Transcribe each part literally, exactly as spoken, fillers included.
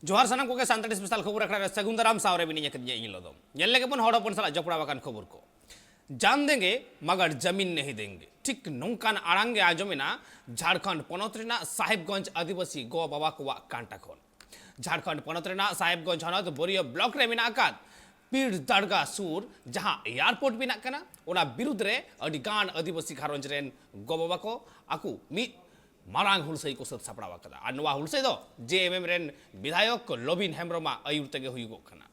ᱡᱚᱦᱟᱨ ᱥᱟᱱᱟᱢ ᱠᱚᱜᱮ, ᱥᱟᱱᱛᱟᱲᱤ ᱥᱯᱮᱥᱟᱞ ᱠᱷᱚᱵᱚᱨ ᱟᱠᱷᱲᱟ ᱨᱮ ᱥᱟᱹᱜᱩᱱ ᱫᱟᱨᱟᱢ ᱥᱟᱶ ᱨᱮ ᱢᱤᱱᱟᱹᱧᱟ ᱠᱟᱫᱤᱧᱟ ᱤᱧ ᱞᱚᱫᱚᱢ᱾ ᱧᱮᱞ ᱞᱮᱜᱮ ᱵᱚᱱ ᱦᱚᱲ ᱦᱚᱯᱚᱱ ᱥᱟᱞᱟᱜ ᱡᱚᱯᱲᱟᱣ ᱟᱠᱟᱱ ᱠᱷᱚᱵᱚᱨ ᱠᱚ᱾ ᱡᱟᱱ ᱫᱮᱝᱜᱮ ᱢᱟᱜᱟᱨ ᱡᱟᱢᱤᱱ ᱱᱟᱦᱤ ᱫᱮᱝᱜᱮ, ᱴᱷᱤᱠ ᱱᱚᱝᱠᱟᱱ ᱟᱲᱟᱝ ᱜᱮ ᱟᱸᱡᱚᱢ ᱮᱱᱟ ᱡᱷᱟᱲᱠᱷᱚᱸᱰ ᱯᱚᱱᱚᱛ ᱨᱮᱱᱟᱜ ᱥᱟᱦᱮᱵᱽᱜᱚᱸᱡᱽ ᱟᱹᱫᱤᱵᱟᱹᱥᱤ ᱜᱚ ᱵᱟᱵᱟ ᱠᱚᱣᱟᱜ ᱠᱟᱱᱴᱟ ᱠᱷᱚᱱ᱾ ᱡᱷᱟᱲᱠᱷᱚᱸᱰ ᱯᱚᱱᱚᱛ ᱨᱮᱱᱟᱜ ᱥᱟᱦᱮᱵᱽᱜᱚᱸᱡᱽ ᱦᱚᱱᱚᱛ ᱵᱳᱨᱤᱭᱚ ᱵᱞᱚᱠ ᱨᱮ ᱢᱮᱱᱟᱜ ᱟᱠᱟᱫ ᱯᱤᱨ ᱫᱟᱨᱜᱟ ᱥᱩᱨ ᱡᱟᱦᱟᱸ ᱮᱭᱟᱨᱯᱳᱨᱴ ᱵᱮᱱᱟᱜ ᱠᱟᱱᱟ, ᱚᱱᱟ ᱵᱤᱨᱩᱫᱽ ᱨᱮ ᱟᱹᱰᱤ ᱜᱟᱱ ᱟᱹᱫᱤᱵᱟᱹᱥᱤ ᱜᱷᱟᱨᱚᱸᱡᱽ ᱨᱮᱱ ᱜᱚ ᱵᱟᱵᱟ ᱠᱚ ᱟᱠᱚ ᱢᱤᱫ ᱢᱟᱨᱟᱝ ᱦᱩᱞᱥᱟᱹᱭ ᱠᱚ ᱥᱟᱹᱛ ᱥᱟᱯᱲᱟᱣ ᱟᱠᱟᱫᱟ᱾ ᱟᱨ ᱱᱚᱣᱟ ᱦᱩᱞᱥᱟᱹᱭ ᱫᱚ ᱡᱮ ᱮᱢ ᱮᱢ ᱨᱮᱱ ᱵᱤᱫᱷᱟᱭᱚᱠ ᱞᱚᱵᱤᱱ ᱦᱮᱢᱵᱨᱚᱢᱟᱜ ᱟᱹᱭᱩᱨ ᱛᱮᱜᱮ ᱦᱩᱭᱩᱜᱚᱜ ᱠᱟᱱᱟ᱾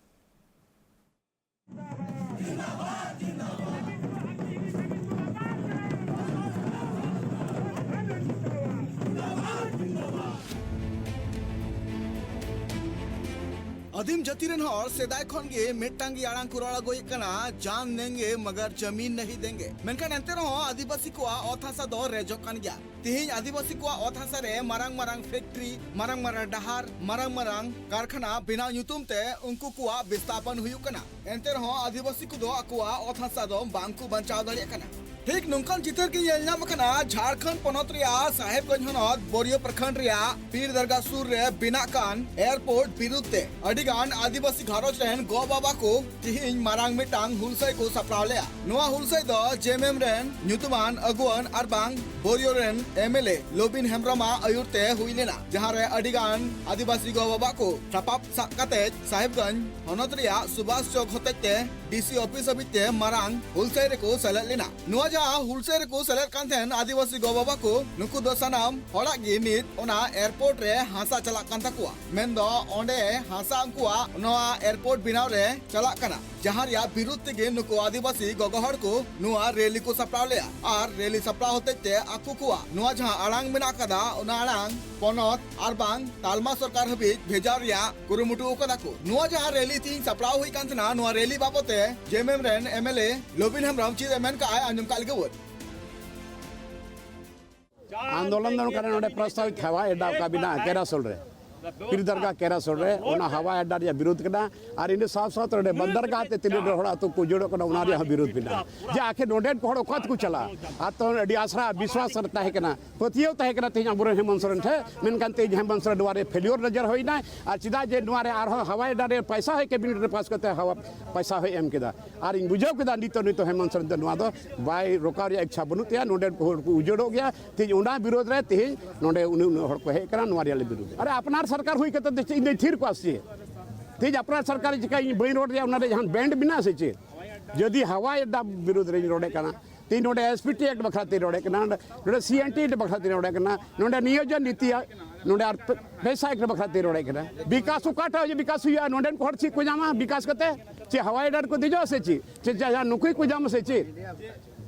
ᱟᱹᱫᱤᱢ ᱡᱟᱹᱛᱤ ᱨᱮᱱ ᱦᱚᱲ ᱥᱮᱫᱟᱭ ᱠᱷᱚᱱ ᱜᱮ ᱢᱤᱫᱴᱟᱝ ᱜᱮ ᱟᱲᱟᱝ ᱠᱚ ᱨᱚᱲ ᱟᱹᱜᱩᱭᱮᱫ ᱠᱟᱱᱟ, ᱡᱟᱱ ᱫᱮᱝᱜᱮ ᱢᱟᱜᱟᱨ ᱡᱟᱢᱤᱱ ᱱᱟᱦᱤ ᱫᱮᱝᱜᱮ᱾ ᱢᱮᱱᱠᱷᱟᱱ ᱮᱱᱛᱮ ᱨᱮᱦᱚᱸ ᱟᱹᱫᱤᱵᱟᱹᱥᱤ ᱠᱚᱣᱟᱜ ᱚᱛ ᱦᱟᱥᱟ ᱫᱚ ᱨᱮᱡᱚᱜ ᱠᱟᱱ ᱜᱮᱭᱟ᱾ ᱛᱮᱦᱮᱧ ᱟᱹᱫᱤᱵᱟᱹᱥᱤ ᱠᱚᱣᱟᱜ ᱚᱛ ᱦᱟᱥᱟ ᱨᱮ ᱢᱟᱨᱟᱝ ᱢᱟᱨᱟᱝ ᱯᱷᱮᱠᱴᱨᱤ, ᱢᱟᱨᱟᱝ ᱢᱟᱨᱟᱝ ᱰᱟᱦᱟᱨ, ᱢᱟᱨᱟᱝ ᱢᱟᱨᱟᱝ ᱠᱟᱨᱠᱷᱟᱱᱟ ᱵᱮᱱᱟᱣ ᱧᱩᱛᱩᱢ ᱛᱮ ᱩᱱᱠᱩ ᱠᱚᱣᱟᱜ ᱵᱤᱥᱛᱷᱟᱯᱚᱱ ᱦᱩᱭᱩᱜ ᱠᱟᱱᱟ᱾ ᱮᱱᱛᱮ ᱨᱮᱦᱚᱸ ᱟᱹᱫᱤᱵᱟᱹᱥᱤ ᱠᱚᱫᱚ ᱟᱠᱚᱣᱟᱜ ᱚᱛ ᱦᱟᱥᱟ ᱫᱚ ᱵᱟᱝ ᱠᱚ ᱵᱟᱧᱪᱟᱣ ᱫᱟᱲᱮᱭᱟᱜ ᱠᱟᱱᱟ᱾ ᱴᱷᱤᱠ ᱱᱚᱝᱠᱟᱱ ᱪᱤᱛᱟᱹᱨ ᱜᱮ ᱧᱮᱞ ᱧᱟᱢ ᱟᱠᱟᱱᱟ ᱡᱷᱟᱲᱠᱷᱚᱸᱰ ᱯᱚᱱᱚᱛ ᱨᱮᱭᱟᱜ ᱥᱟᱦᱮᱵᱽᱜᱚᱸᱡᱽ ᱦᱚᱱᱚᱛ ᱵᱳᱨᱤᱭᱚ ᱯᱨᱚᱠᱷᱚᱸᱰ ᱨᱮᱭᱟᱜ ᱯᱤᱨ ᱫᱟᱨᱜᱟ ᱥᱩᱨ ᱨᱮ ᱵᱮᱱᱟᱜ ᱠᱟᱱ ᱮᱭᱟᱨᱯᱳᱨᱴ ᱵᱤᱨᱩᱫᱷ ᱛᱮ᱾ ᱟᱹᱰᱤ ᱜᱟᱱ ᱟᱹᱫᱤᱵᱟᱹᱥᱤ ᱜᱷᱟᱨᱚᱸᱡᱽ ᱨᱮᱱ ᱜᱚ ᱵᱟᱵᱟ ᱠᱚ ᱛᱤᱦᱤᱧ ᱢᱟᱨᱟᱝ ᱢᱤᱫᱴᱟᱝ ᱦᱩᱞᱥᱟᱹᱭ ᱠᱚ ᱥᱟᱯᱲᱟᱣ ᱞᱮᱫᱼᱟ᱾ ᱱᱚᱣᱟ ᱦᱩᱞᱥᱟᱹᱭ ᱫᱚ ᱡᱮ ᱮᱢ ᱮᱢ ᱨᱮᱱ ᱧᱩᱛᱩᱢᱟᱱ ᱟᱹᱜᱩᱣᱟᱹᱱ ᱟᱨ ᱵᱟᱝ ᱵᱳᱨᱤᱭᱚ ᱨᱮᱱ ᱮᱢ ᱮᱞ ᱮ ᱞᱚᱵᱤᱱ ᱦᱮᱢᱵᱨᱚᱢᱟᱜ ᱟᱹᱭᱩᱨ ᱛᱮ ᱦᱩᱭ ᱞᱮᱱᱟ, ᱡᱟᱦᱟᱸ ᱨᱮ ᱟᱹᱰᱤ ᱜᱟᱱ ᱟᱹᱫᱤᱵᱟᱹᱥᱤ ᱜᱚ ᱵᱟᱵᱟ ᱠᱚ ᱥᱟᱯᱟᱵ ᱥᱟᱵ ᱠᱟᱛᱮ ᱥᱟᱦᱮᱵᱽᱜᱚᱸᱡᱽ ᱦᱚᱱᱚᱛ ᱨᱮᱭᱟᱜ ᱥᱩᱵᱷᱟᱥ ᱪᱚᱠ ᱦᱚᱛᱮᱡ ᱛᱮ ᱰᱤ ᱥᱤ ᱚᱯᱷᱤᱥ ᱦᱟᱹᱵᱤᱡ ᱛᱮ ᱢᱟᱨᱟᱝ ᱦᱩᱞᱥᱟᱹᱭ ᱨᱮᱠᱚ ᱥᱮᱞᱮᱫ ᱞᱮᱱᱟ᱾ ᱱᱚᱣᱟ ᱡᱟᱦᱟᱸ ᱦᱩᱞᱥᱟᱹᱭ ᱨᱮᱠᱚ ᱥᱮᱞᱮᱫ ᱠᱟᱱ ᱛᱟᱦᱮᱸᱱ ᱟᱹᱫᱤᱵᱟᱹᱥᱤ ᱜᱚ ᱵᱟᱵᱟ ᱠᱚ, ᱱᱩᱠᱩ ᱫᱚ ᱥᱟᱱᱟᱢ ᱦᱚᱲᱟᱜ ᱜᱮ ᱱᱤᱛ ᱚᱱᱟ ᱮᱭᱟᱨᱯᱳᱨᱴ ᱨᱮ ᱦᱟᱥᱟ ᱪᱟᱞᱟᱜ ᱠᱟᱱ ᱛᱟᱠᱚᱣᱟ᱾ ᱢᱮᱱᱫᱚ ᱚᱸᱰᱮ ᱦᱟᱥᱟ ᱩᱱᱠᱩᱣᱟᱜ ᱱᱚᱣᱟ ᱮᱭᱟᱨᱯᱳᱨᱴ ᱵᱮᱱᱟᱣ ᱨᱮ ᱪᱟᱞᱟᱜ ᱠᱟᱱᱟ, ᱡᱟᱦᱟᱸ ᱨᱮᱭᱟᱜ ᱵᱤᱨᱩᱫᱷ ᱛᱮᱜᱮ ᱱᱩᱠᱩ ᱟᱹᱫᱤᱵᱟᱹᱥᱤ ᱜᱚᱜᱚ ᱦᱚᱲ ᱠᱚ ᱱᱚᱣᱟ ᱨᱮᱞᱤ ᱠᱚ ᱥᱟᱯᱲᱟᱣ ᱞᱮᱫᱼᱟ᱾ ᱟᱨ ᱨᱮᱞᱤ ᱥᱟᱯᱲᱟᱣ ᱦᱚᱛᱮᱡ ᱛᱮ ᱟᱠᱚ ᱠᱚᱣᱟᱜ ᱱᱚᱣᱟ ᱡᱟᱦᱟᱸ ᱟᱲᱟᱝ ᱢᱮᱱᱟᱜ ᱟᱠᱟᱫᱟ, ᱚᱱᱟ ᱟᱲᱟᱝ ᱯᱚᱱᱚᱛ ᱟᱨ ᱵᱟᱝ ᱛᱟᱞᱢᱟ ᱥᱚᱨᱠᱟᱨ ᱦᱟᱹᱵᱤᱡ ᱵᱷᱮᱡᱟ ᱨᱮᱭᱟᱜ ᱠᱩᱨᱩᱢᱩᱴᱩ ᱟᱠᱟᱫᱟ ᱠᱚ᱾ ᱱᱚᱣᱟ ᱡᱟᱦᱟᱸ ᱨᱮᱞᱤ ᱛᱤᱦᱤᱧ ᱥᱟᱯᱲᱟᱣ ᱦᱩᱭ ᱠᱟᱱ ᱛᱟᱦᱮᱱᱟ, ᱱᱚᱣᱟ ᱨᱮᱞᱤ ᱵᱟᱵᱚᱛ ᱛᱮ ᱡᱮ ᱮᱢ ᱮᱢ ᱨᱮᱱ M L A Lobin Hembrom ᱪᱮᱫ ᱮ ᱢᱮᱱ ᱠᱟᱜᱼᱟᱭ, ᱟᱸᱡᱚᱢ ᱠᱟᱜ ᱞᱮᱜᱮ ᱵᱚᱱ᱾ ᱟᱱᱫᱳᱞᱚᱱ ᱫᱚ ᱱᱚᱝᱠᱟᱱᱟ, ᱱᱚᱰᱮ ᱯᱨᱚᱥᱛᱟᱵᱤᱛ ᱦᱮᱣᱟ ᱮᱰᱟᱣ ᱠᱟᱵᱤᱱᱟ ᱠᱮᱨᱟᱥᱳᱞ ᱨᱮ᱾ ᱯᱤᱨ ᱫᱟᱨᱜᱟ ᱠᱮᱨᱟᱥᱚᱲ ᱨᱮ ᱚᱱᱟ ᱦᱟᱣᱟᱭ ᱟᱰᱰᱟ ᱨᱮᱭᱟᱜ ᱵᱤᱨᱳᱫᱷ ᱠᱟᱱᱟ᱾ ᱟᱨ ᱤᱱᱟᱹ ᱥᱟᱶ ᱥᱟᱶᱛᱮ ᱱᱚᱰᱮ ᱵᱟᱱᱫᱟᱨᱜᱟᱦ ᱛᱮ ᱛᱤᱱᱟᱹᱜ ᱰᱷᱮᱨ ᱦᱚᱲ ᱟᱹᱛᱩ ᱠᱚ ᱩᱡᱟᱹᱲᱚᱜ ᱠᱟᱱᱟ, ᱚᱱᱟ ᱨᱮᱭᱟᱜ ᱦᱚᱸ ᱵᱤᱨᱳᱫᱷ ᱢᱮᱱᱟᱜᱼᱟ᱾ ᱡᱮ ᱟᱠᱷᱮ ᱱᱚᱰᱮᱱ ᱠᱚ ᱦᱚᱲ ᱚᱠᱟ ᱛᱮᱠᱚ ᱪᱟᱞᱟᱜᱼᱟ? ᱟᱨ ᱛᱚ ᱟᱹᱰᱤ ᱟᱥᱨᱟ ᱵᱤᱥᱣᱟᱥ ᱨᱮ ᱛᱟᱦᱮᱸ ᱠᱟᱱᱟ, ᱯᱟᱹᱛᱭᱟᱹᱣ ᱛᱟᱦᱮᱸ ᱠᱟᱱᱟ ᱛᱮᱦᱮᱧ ᱟᱵᱚᱨᱮᱱ ᱦᱮᱢᱚᱱᱛ ᱥᱚᱨᱮᱱ ᱴᱷᱮᱱ, ᱢᱮᱱᱠᱷᱟᱱ ᱛᱮᱦᱮᱧ ᱦᱮᱢᱚᱱᱛ ᱥᱚᱨᱮᱱ ᱱᱚᱣᱟ ᱨᱮ ᱯᱷᱮᱞᱤᱭᱳᱨ ᱱᱚᱡᱚᱨ ᱦᱩᱭᱱᱟ᱾ ᱟᱨ ᱪᱮᱫᱟᱜ ᱡᱮ ᱱᱚᱣᱟ ᱨᱮ ᱟᱨᱦᱚᱸ ᱦᱟᱣᱟᱭ ᱟᱰᱰᱟ ᱨᱮ ᱯᱚᱭᱥᱟ ᱦᱚᱸᱭ ᱠᱮᱵᱤᱱᱮᱴ ᱨᱮ ᱯᱟᱥ ᱠᱟᱛᱮ ᱦᱟᱣᱟ ᱯᱚᱭᱥᱟ ᱦᱚᱸᱭ ᱮᱢ ᱠᱮᱫᱟ᱾ ᱟᱨ ᱤᱧ ᱵᱩᱡᱷᱟᱹᱣ ᱠᱮᱫᱟ ᱱᱤᱛᱚᱜ, ᱱᱤᱛᱚᱜ ᱦᱮᱢᱚᱱᱛ ᱥᱚᱨᱮᱱ ᱫᱚ ᱱᱚᱣᱟ ᱫᱚ ᱵᱟᱭ ᱨᱚᱠᱟᱣ ᱨᱮᱭᱟᱜ ᱤᱪᱪᱷᱟ ᱵᱟᱹᱱᱩᱜ ᱛᱟᱭᱟ᱾ ᱱᱚᱰᱮᱱ ᱠᱚ ᱦᱚᱲ ᱠᱚ ᱩᱡᱟᱹᱲᱚᱜ ᱜᱮᱭᱟ᱾ ᱛᱮᱦᱮᱧ ᱚᱱᱟ ᱵᱤᱨᱳᱫᱷ ᱨᱮ ᱛᱮᱦᱮᱧ ᱱᱚᱰᱮ ᱩᱱᱟᱹᱜ, ᱩᱱᱟᱹᱜ ᱦᱚᱲ ᱠᱚ ᱦᱮᱡ ᱟᱠᱟᱱᱟ ᱱᱚᱣᱟ ᱨᱮᱭᱟᱜ ᱞᱮ ᱵᱤᱨᱳᱫᱷ᱾ ᱟᱨ ᱟᱯᱱᱟᱨ ᱥᱚᱨᱠᱟᱨ ᱦᱩᱭ ᱠᱟᱛᱮ ᱫᱚ ᱪᱮᱫ ᱤᱧ ᱫᱚᱧ ᱛᱷᱤᱨ ᱠᱚᱣᱟ ᱥᱮ ᱪᱮᱫ? ᱛᱮᱦᱮᱧ ᱟᱯᱱᱟᱨ ᱥᱚᱨᱠᱟᱨ ᱪᱤᱠᱟ ᱤᱧ ᱵᱟᱹᱧ ᱨᱚᱲ ᱨᱮᱭᱟᱜ ᱚᱱᱟ ᱨᱮ ᱡᱟᱦᱟᱱ ᱵᱮᱱᱰ ᱢᱮᱱᱟᱜᱼᱟ ᱥᱮ ᱪᱮᱫ? ᱡᱩᱫᱤ ᱦᱟᱣᱟᱭ ᱟᱰᱰᱟ ᱵᱤᱨᱳᱫᱷ ᱨᱮᱧ ᱨᱚᱲᱮᱫ ᱠᱟᱱᱟ, ᱛᱮᱦᱮᱧ ᱱᱚᱰᱮ ᱮᱥ ᱯᱤ ᱴᱤ ᱮᱠᱴ ᱵᱟᱠᱷᱨᱟ ᱛᱮᱧ ᱨᱚᱲᱮᱫ ᱠᱟᱱᱟ, ᱱᱚᱰᱮ ᱥᱤ ᱮᱱ ᱴᱤ ᱮᱠᱴ ᱵᱟᱠᱷᱨᱟ ᱛᱮᱧ ᱨᱚᱲᱮᱫ ᱠᱟᱱᱟ, ᱱᱚᱰᱮ ᱱᱤᱭᱳᱡᱚᱱ ᱱᱤᱛᱤ, ᱱᱚᱰᱮ ᱟᱨ ᱯᱮ-, ᱯᱮᱥᱟ ᱮᱠᱴ ᱵᱟᱠᱷᱨᱟ ᱛᱮᱧ ᱨᱚᱲᱮᱫ ᱠᱟᱱᱟ᱾ ᱵᱤᱠᱟᱥ ᱚᱠᱟᱴᱟᱜ ᱦᱩᱭᱩᱜᱼᱟ? ᱵᱤᱠᱟᱥ ᱦᱩᱭᱩᱜᱼᱟ ᱱᱚᱰᱮᱱ ᱠᱚ ᱦᱚᱲ ᱪᱮᱫ ᱠᱚ ᱧᱟᱢᱟ ᱵᱤᱠᱟᱥ ᱠᱟᱛᱮ? ᱪᱮᱫ ᱦᱟᱣᱟᱭ ᱟᱰᱰᱟ ᱨᱮᱠᱚ ᱫᱮᱡᱚᱜᱼᱟ ᱥᱮ ᱪᱮᱫ? ᱪᱮᱫ ᱡᱟᱦᱟᱸ ᱱᱩᱠᱩ ᱠᱚ ᱧᱟᱢᱟ ᱥᱮ ᱪᱮᱫ?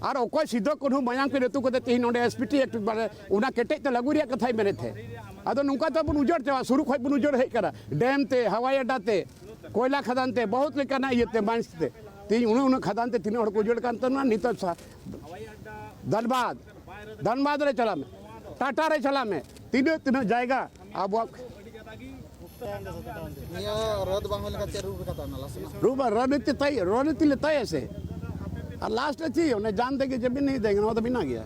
ᱟᱨ ᱚᱠᱚᱭ ᱥᱤᱫᱩ ᱠᱟᱹᱱᱦᱩ ᱢᱟᱭᱟᱢ ᱠᱤᱱ ᱟᱹᱛᱩ ᱠᱟᱛᱮ ᱛᱮᱦᱮᱧ ᱱᱚᱰᱮ ᱮᱥ ᱯᱤ ᱴᱤ ᱮᱠᱴ ᱵᱟᱨᱮ ᱚᱱᱟ ᱠᱮᱴᱮᱡ ᱛᱮ ᱞᱟᱹᱜᱩ ᱨᱮᱭᱟᱜ ᱠᱟᱛᱷᱟᱭ ᱢᱮᱱᱮᱫ ᱛᱟᱦᱮᱸᱫ᱾ ᱟᱫᱚ ᱱᱚᱝᱠᱟ ᱛᱮᱵᱚᱱ ᱩᱡᱟᱹᱲ ᱪᱟᱵᱟ, ᱥᱩᱨᱩ ᱠᱷᱚᱡ ᱵᱚᱱ ᱩᱡᱟᱹᱲ ᱦᱮᱡ ᱠᱟᱱᱟ, ᱰᱮᱢ ᱛᱮ, ᱦᱟᱣᱟᱭ ᱟᱰᱰᱟ ᱛᱮ, ᱠᱚᱭᱞᱟ ᱠᱷᱟᱫᱟᱱ ᱛᱮ, ᱵᱚᱦᱩᱛ ᱞᱮᱠᱟᱱᱟᱜ ᱤᱭᱟᱹᱛᱮ, ᱢᱟᱭᱤᱱᱥ ᱛᱮ᱾ ᱛᱮᱦᱮᱧ ᱩᱱᱟᱹᱜ, ᱩᱱᱟᱹᱜ ᱠᱷᱟᱫᱟᱱ ᱛᱮ ᱛᱤᱱᱟᱹᱜ ᱦᱚᱲ ᱠᱚ ᱩᱡᱟᱹᱲ ᱠᱟᱱ ᱛᱟᱵᱚᱱᱟ ᱱᱤᱛᱚᱜ ᱥᱟ-, ᱫᱷᱟᱱᱵᱟᱫᱽ, ᱫᱷᱟᱱᱵᱟᱫᱽ ᱨᱮ ᱪᱟᱞᱟᱜ ᱢᱮ, ᱴᱟᱴᱟ ᱨᱮ ᱪᱟᱞᱟᱜ ᱢᱮ, ᱛᱤᱱᱟᱹᱜ, ᱛᱤᱱᱟᱹᱜ ᱡᱟᱭᱜᱟ ᱟᱵᱚᱣᱟᱜ ᱱᱤᱭᱟᱹ ᱨᱟᱹᱫ ᱵᱟᱝ ᱦᱩᱭ ᱞᱮᱱᱠᱷᱟᱱ ᱪᱮᱫ ᱨᱩᱯ ᱨᱮ ᱠᱟᱛᱷᱟ ᱚᱱᱟ ᱞᱟᱥᱮᱱᱟ? ᱨᱩᱯ ᱟᱨ ᱨᱟᱡᱽᱱᱤᱛᱤ ᱛᱟᱭ, ᱨᱟᱡᱽᱱᱤᱛᱤ ᱞᱮ ᱛᱟᱭᱟ ᱥᱮ? ᱟᱨ ᱞᱟᱥᱴ ᱨᱮ ᱪᱮᱫ? ᱚᱱᱮ ᱡᱟᱱ ᱫᱮᱜᱮ ᱡᱟᱢᱤᱱ ᱱᱟᱦᱤ ᱫᱮᱜᱮ, ᱱᱚᱣᱟ ᱫᱚ ᱢᱮᱱᱟᱜ ᱜᱮᱭᱟ᱾